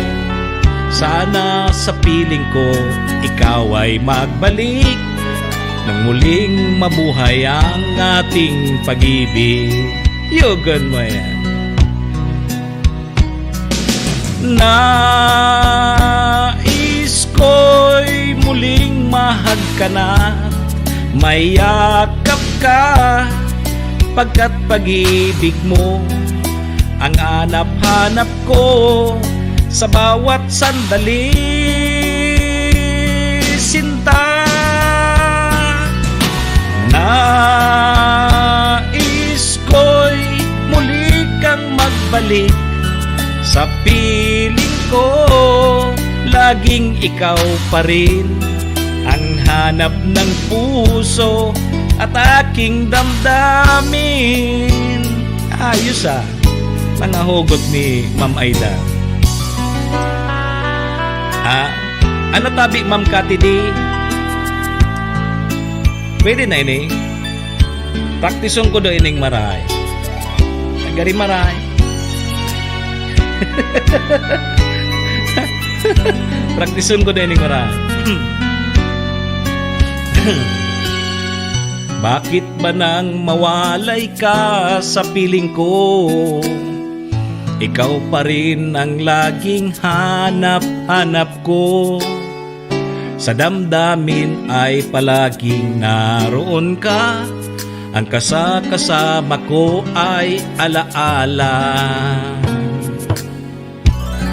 Sana sa piling ko, ikaw ay magbalik. Nang muling mabuhay ang ating pag-ibig. Yogon mo yan. Nais ko'y muling mahagkanat, mayakap ka, pagkat pag-ibig mo ang hanap-hanap ko sa bawat sandali, sinta. Nais ko'y muli kang magbalik sa piling ko, laging ikaw pa rin ang hanap ng puso at aking damdamin. Ayos, ah, mga hugot ni Ma'am Aida. Ah, ano tabi, Ma'am Cathy D? Pwede na ini. Praktison ko daw ining marahay. Nagari marahay. Praktison ko daw ining marahay. Bakit ba nang mawalay ka sa piling ko? Ikaw pa rin ang laging hanap-hanap ko. Sa damdamin ay palaging naroon ka, ang kasakasama ko ay alaala.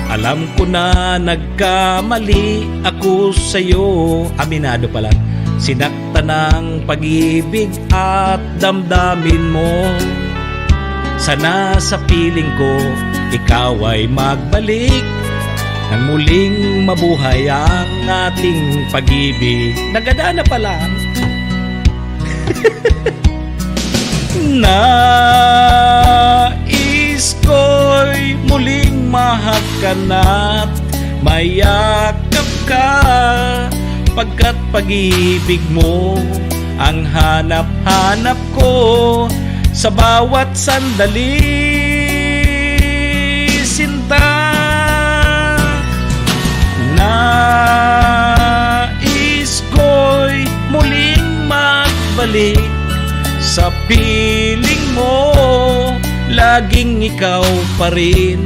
Alam ko na nagkamali ako sa'yo, aminado pala. Sinaktan ng pag-ibig at damdamin mo. Sana sa piling ko, ikaw ay magbalik nang muling mabuhay ang ating pag-ibig. Nagada na pala. Nais ko'y muling mahagkan at mayakap ka, pagkat pag-ibig mo ang hanap-hanap ko sa bawat sandali, sinta. Nais ko'y muling magbalik sa piling mo, laging ikaw pa rin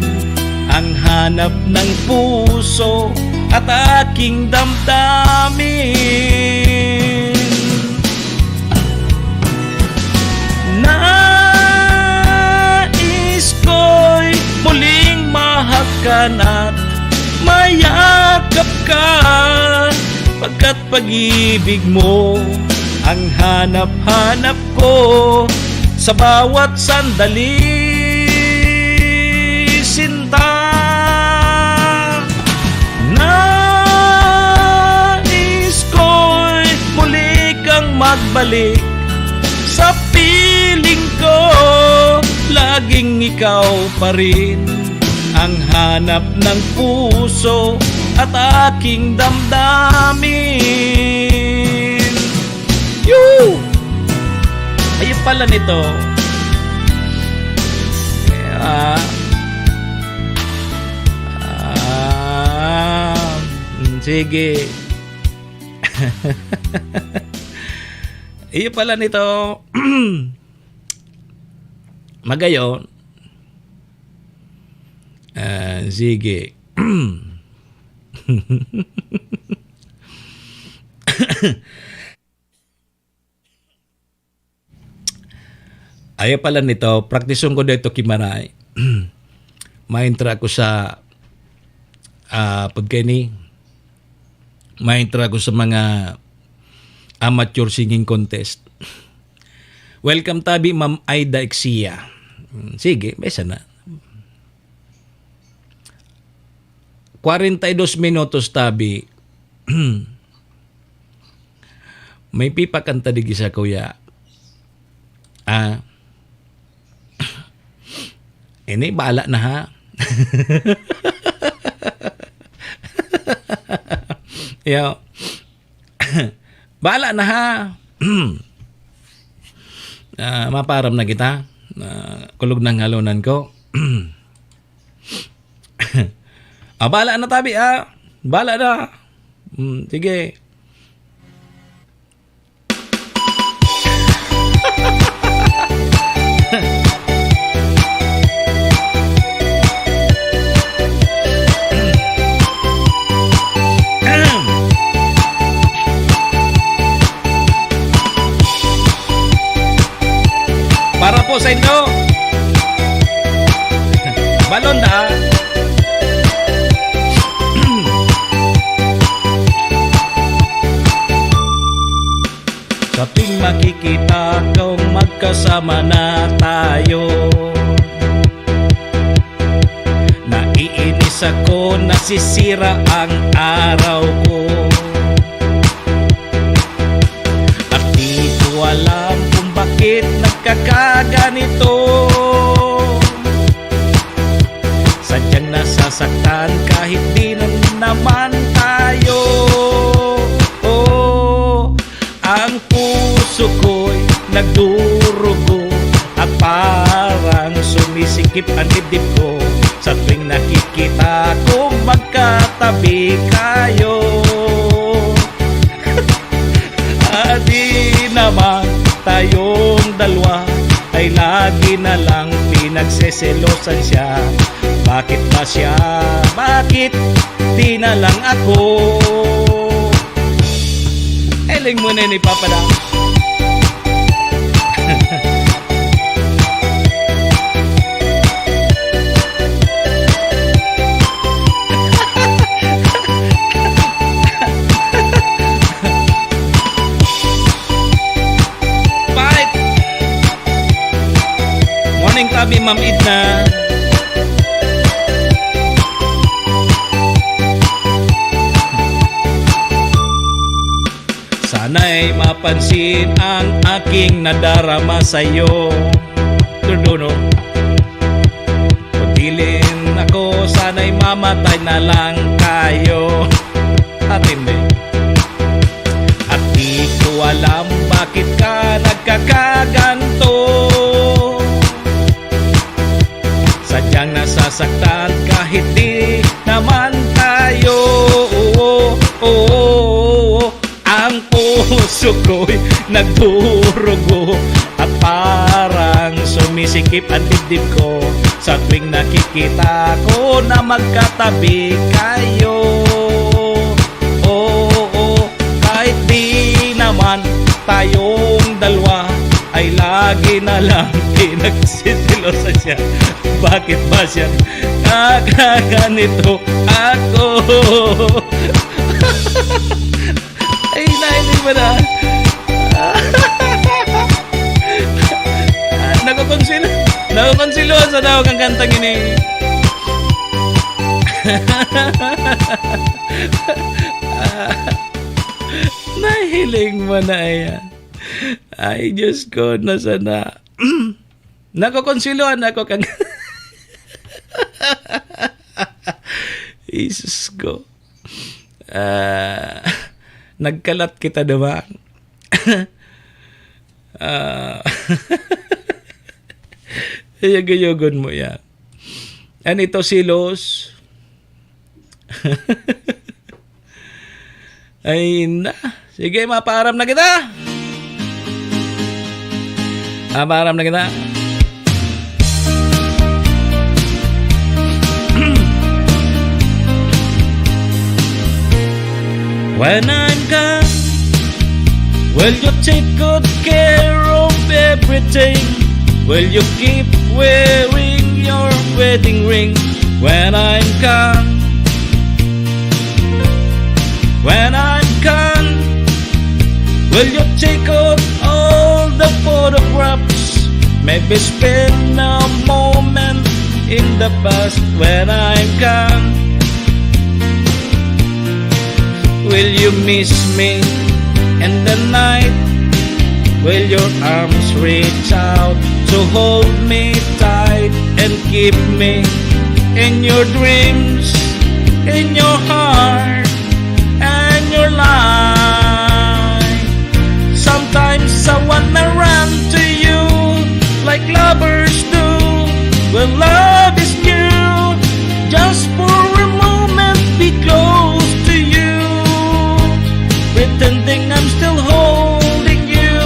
ang hanap ng puso at aking damdamin. Nais ko'y muling mahagkan at mayakap ka, pagkat pag-ibig mo ang hanap-hanap ko sa bawat sandali, sinta. Nais ko'y muli kang magbalik sa piling ko. Laging ikaw pa rin ang hanap ng puso at aking damdamin. Yu! Ayun pala nito. Ah. Ah. Mm, sige. Iyo pala nito. Magayon. Ah, sige. Ayaw pala nito, praktison ko dito ki Maray. Maentra ako sa, ah, pagkaini, maentra ako sa mga amateur singing contest. Welcome, tabi, Ma'am Aida Exia. Hmm, sige, may sana. Kwarenta y dos minutos, tabi. May pipakanta digdi sa kuya. Ah. Ini, bahala na, ha? Yo. Bahala na, ha? Ah, maparam na kita. Ah, kulog na ngalonan ko. Ah, bahala na, tabi, ah. Bahala na. Hmm, sige. Balon na. Sa tuwing makikita kong magkasama na tayo, naiinis ako, nasisira ang araw ko. At di ko alam kung bakit nagkakaganito. Sadyang nasasaktan kahit di na naman tayo. Oh, ang puso ko'y nagdurugo at parang sumisikip ang dibdib ko sa tuwing nakikita kong magkatabi kayo. Adi naman tayong dalwa ay lagi na lang pinagseselosan siya. Bakit ba siya? Bakit di na lang ako? Eling mo na ni Papa Dam. Fight! Morning, Tabi, Ma'am Edna. Sana'y mapansin ang aking nadarama sa'yo. Turduno. Pagilin ako, sana'y mamatay na lang kayo. Atin din. At di ko alam bakit ka nagkakaganto. Sadyang nasasaktan kahit di naman tayo. Oo, oo, oo. Ang puso ko'y nagdurugo at parang sumisikip ang dibdib ko sa tuwing nakikita ko na magkatabi kayo. Oo, kahit di naman tayong dalawa ay lagi na lang pinagsisilosa siya. Bakit ba siya nakaganito ako? Ay, nailing mo na. Nakakonsilo. Nakakonsilo sa tao kang kantang ini. Nahiling mo na, ayan. Ay, Diyos ko, nasana. Nakokonsilohan ako kag Jesus ko. Ah, nagkalat kita duman. Ah, yagyogon mo yan. An ito, silos. Ay, na. Sige, mapaaram na kita. Mapaaram na kita. When I'm gone, will you take good care of everything? Will you keep wearing your wedding ring when I'm gone? When I'm gone, will you take out all the photographs? Maybe spend a moment in the past when I'm gone. Will you miss me in the night? Will your arms reach out to hold me tight and keep me in your dreams, in your heart, and your life? Sometimes I wanna run to you like lovers do when love is new. Just for a moment, be close to you, pretending I'm still holding you.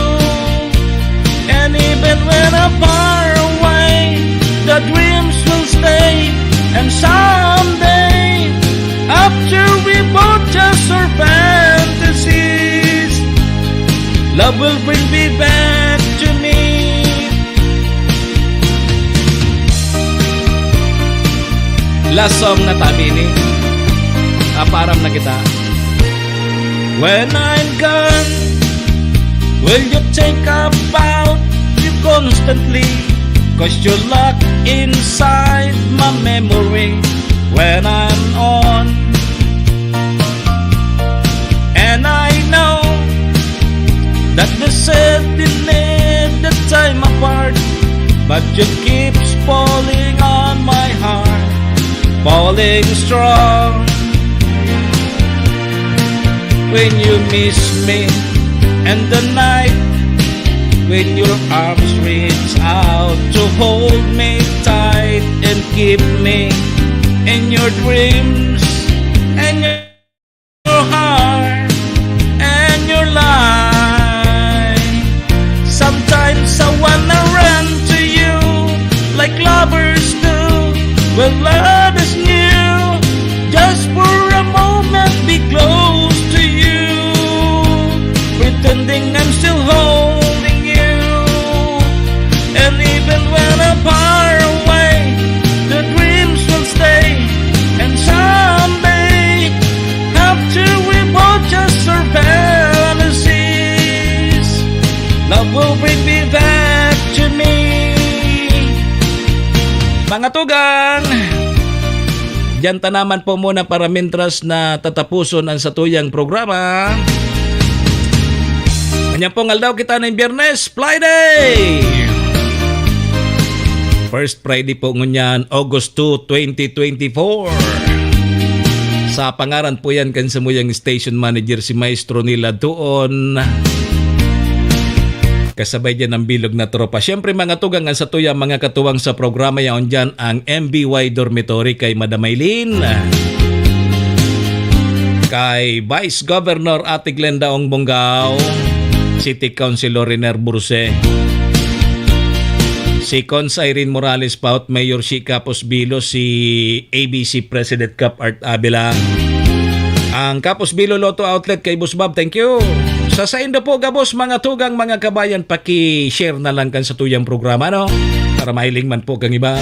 And even when I'm far away, the dreams will stay. And someday, after we both just our fantasies, love will bring me back to me. Last song na tabi ini. Naparam na kita. When I'm gone, will you think about you constantly? 'Cause you're locked inside my memory when I'm on. And I know that the setting need the time apart, but you keeps falling on my heart, falling strong. When you miss me and the night, when your arms reach out to hold me tight and keep me in your dreams and your heart and your life. Sometimes I wanna run to you like lovers do. When love is new, just for a moment be close to you, pretending I'm still holding you. And even when I'm far away, the dreams will stay. And someday, after we both just our fantasies, love will bring me back to me. Mga tugang, diyan ta naman po muna para mintras na tatapuson ang satuyang programa. Kanya pong aldaw kita ng Biyernes, Friday. First Friday po ngunyan, August two, twenty twenty-four. Sa pangaran po yan kan samuyang station manager, si Maestro Nila Doon. Kasabay dyan ang bilog na tropa. Siyempre, mga tugang, ang satuya, mga katuwang sa programa, yaon dyan ang M B Y Dormitory kay Madam Aileen. Kay Vice Governor Ate Glenda Ong Bongao, City Councilor Riner Burse, si Cons Irene Morales Paut, Mayor si Capos Bilo, si A B C President Cap Art Abela, ang Capos Bilo Lotto Outlet kay Boss Bob, thank you. Sa saindo po gabos, mga tugang, mga kabayan, paki-share na lang kan satuyang programa, no? Para mahiling man po kang iba.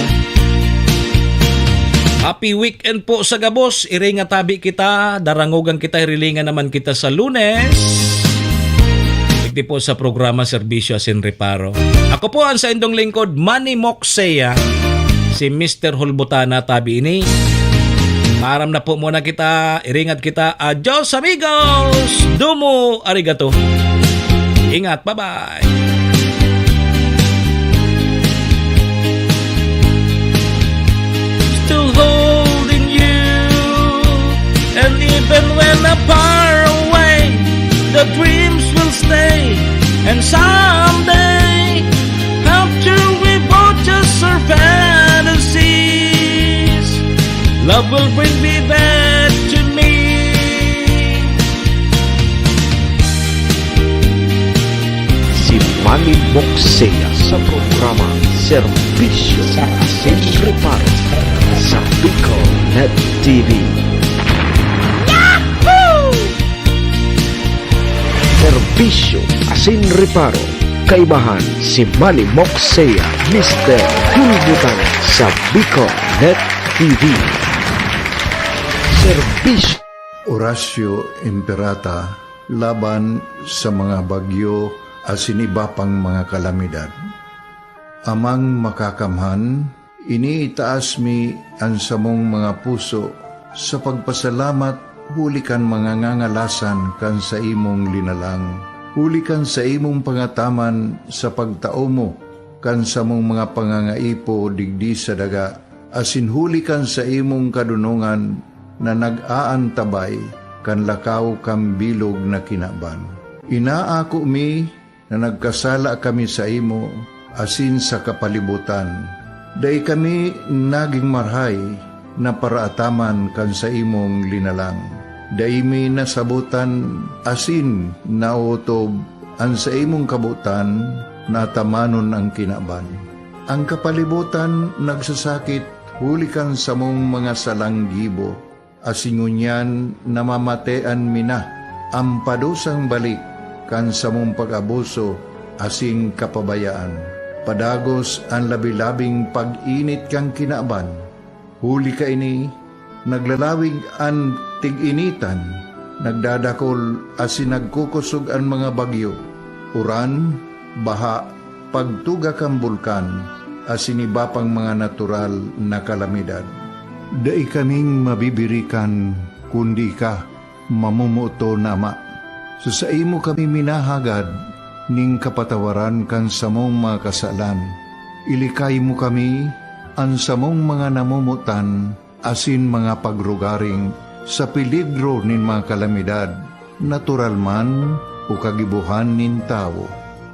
Happy weekend po sa gabos. Iring nga tabi kita, darangogan kita, hirilingan naman kita sa Lunes. Digdi po sa programa Serbisyo Asin Reparo. Ako po ang saindong lingkod, Manny Moksea, si Mister Hulbutana tabi ini. Paaram na po muna kita, iringat kita. Adios, amigos! Domo arigato! Ingat, bye-bye! Still holding you, and even when I'm far away, the dreams will stay. And someday, after we both just our fantasies, love will bring me back to me. Si Manny Moksea sa programa Serbisyo sa Asin Reparo sa Bicol Net T V. Serbisyo Asin Reparo, kaibahan si Manny Moksea, Mister Hulbutan sa Bicol Net T V. Serbisyo. Oratio Imperata laban sa mga bagyo asin iba pang mga kalamidad. Amang Makakamhan, iniitaas mi an samong mga puso sa pagpasalamat huli kan mga ngangalasan kan saimong linalang, huli kan saimong pangataman sa pagtao mo kan samong mga pangangaipo digdi sa daga, asin huli kan saimong kadonongan na nag-aantabay kan lakaw kan bilog na kinaban. Inaako mi na nagkasala kami saimo asin sa kapalibotan. Dai kami nagin marahay na paraataman kan saimong linalang. Dai mi nasabotan asin naotob an saimong kabotan na atamanon an kinaban. An kapalibotan nagsasakit huli kan samong mga salang gibo, asin ngunyan namamatean mi na an padusang balik kan samong pag-abuso asin kapabayaan. Padagos an labi-labing pag-init kan kinaban, Huli kaini, naglalawig an tig-initan, nagdadakol asin nagkukosog an mga bagyo, uran, baha, pagtuga kan bulkan, asin iba pang mga natural na kalamidad. Dai kaming mabibirikan, kundi ika, mamomoton na Ama. Sa saimo kami minahagad ning kapatawaran kan samong mga kasalan. Ilikay mo kami, an samong mga namomotan, asin mga pagrugaring sa peligro nin mga kalamidad, natural man o kagibohan nin tawo.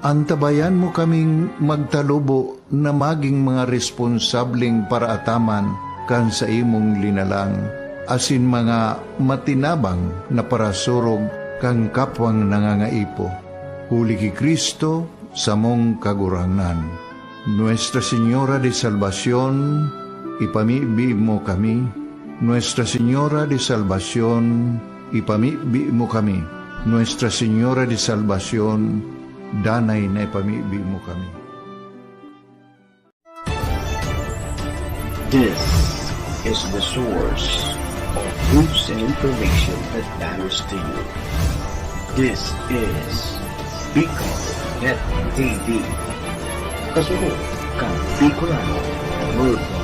Antabayan mo kaming magtalubo na maging mga responsableng paraataman kan saimong linalang, asin mga matinabang na parasurog kan kapwang nangangaipo. Huli ki Cristo, samong Kagurangnan. Nuestra Señora de Salvacion, ipamibi mo kami. Nuestra Señora de Salvacion, ipamibi mo kami. Nuestra Señora de Salvacion, danay na ipamibi mo kami. This is the source of news and information that matters to you. This is Bicol Net T V. Kasunod kan Bicolano Worldwide.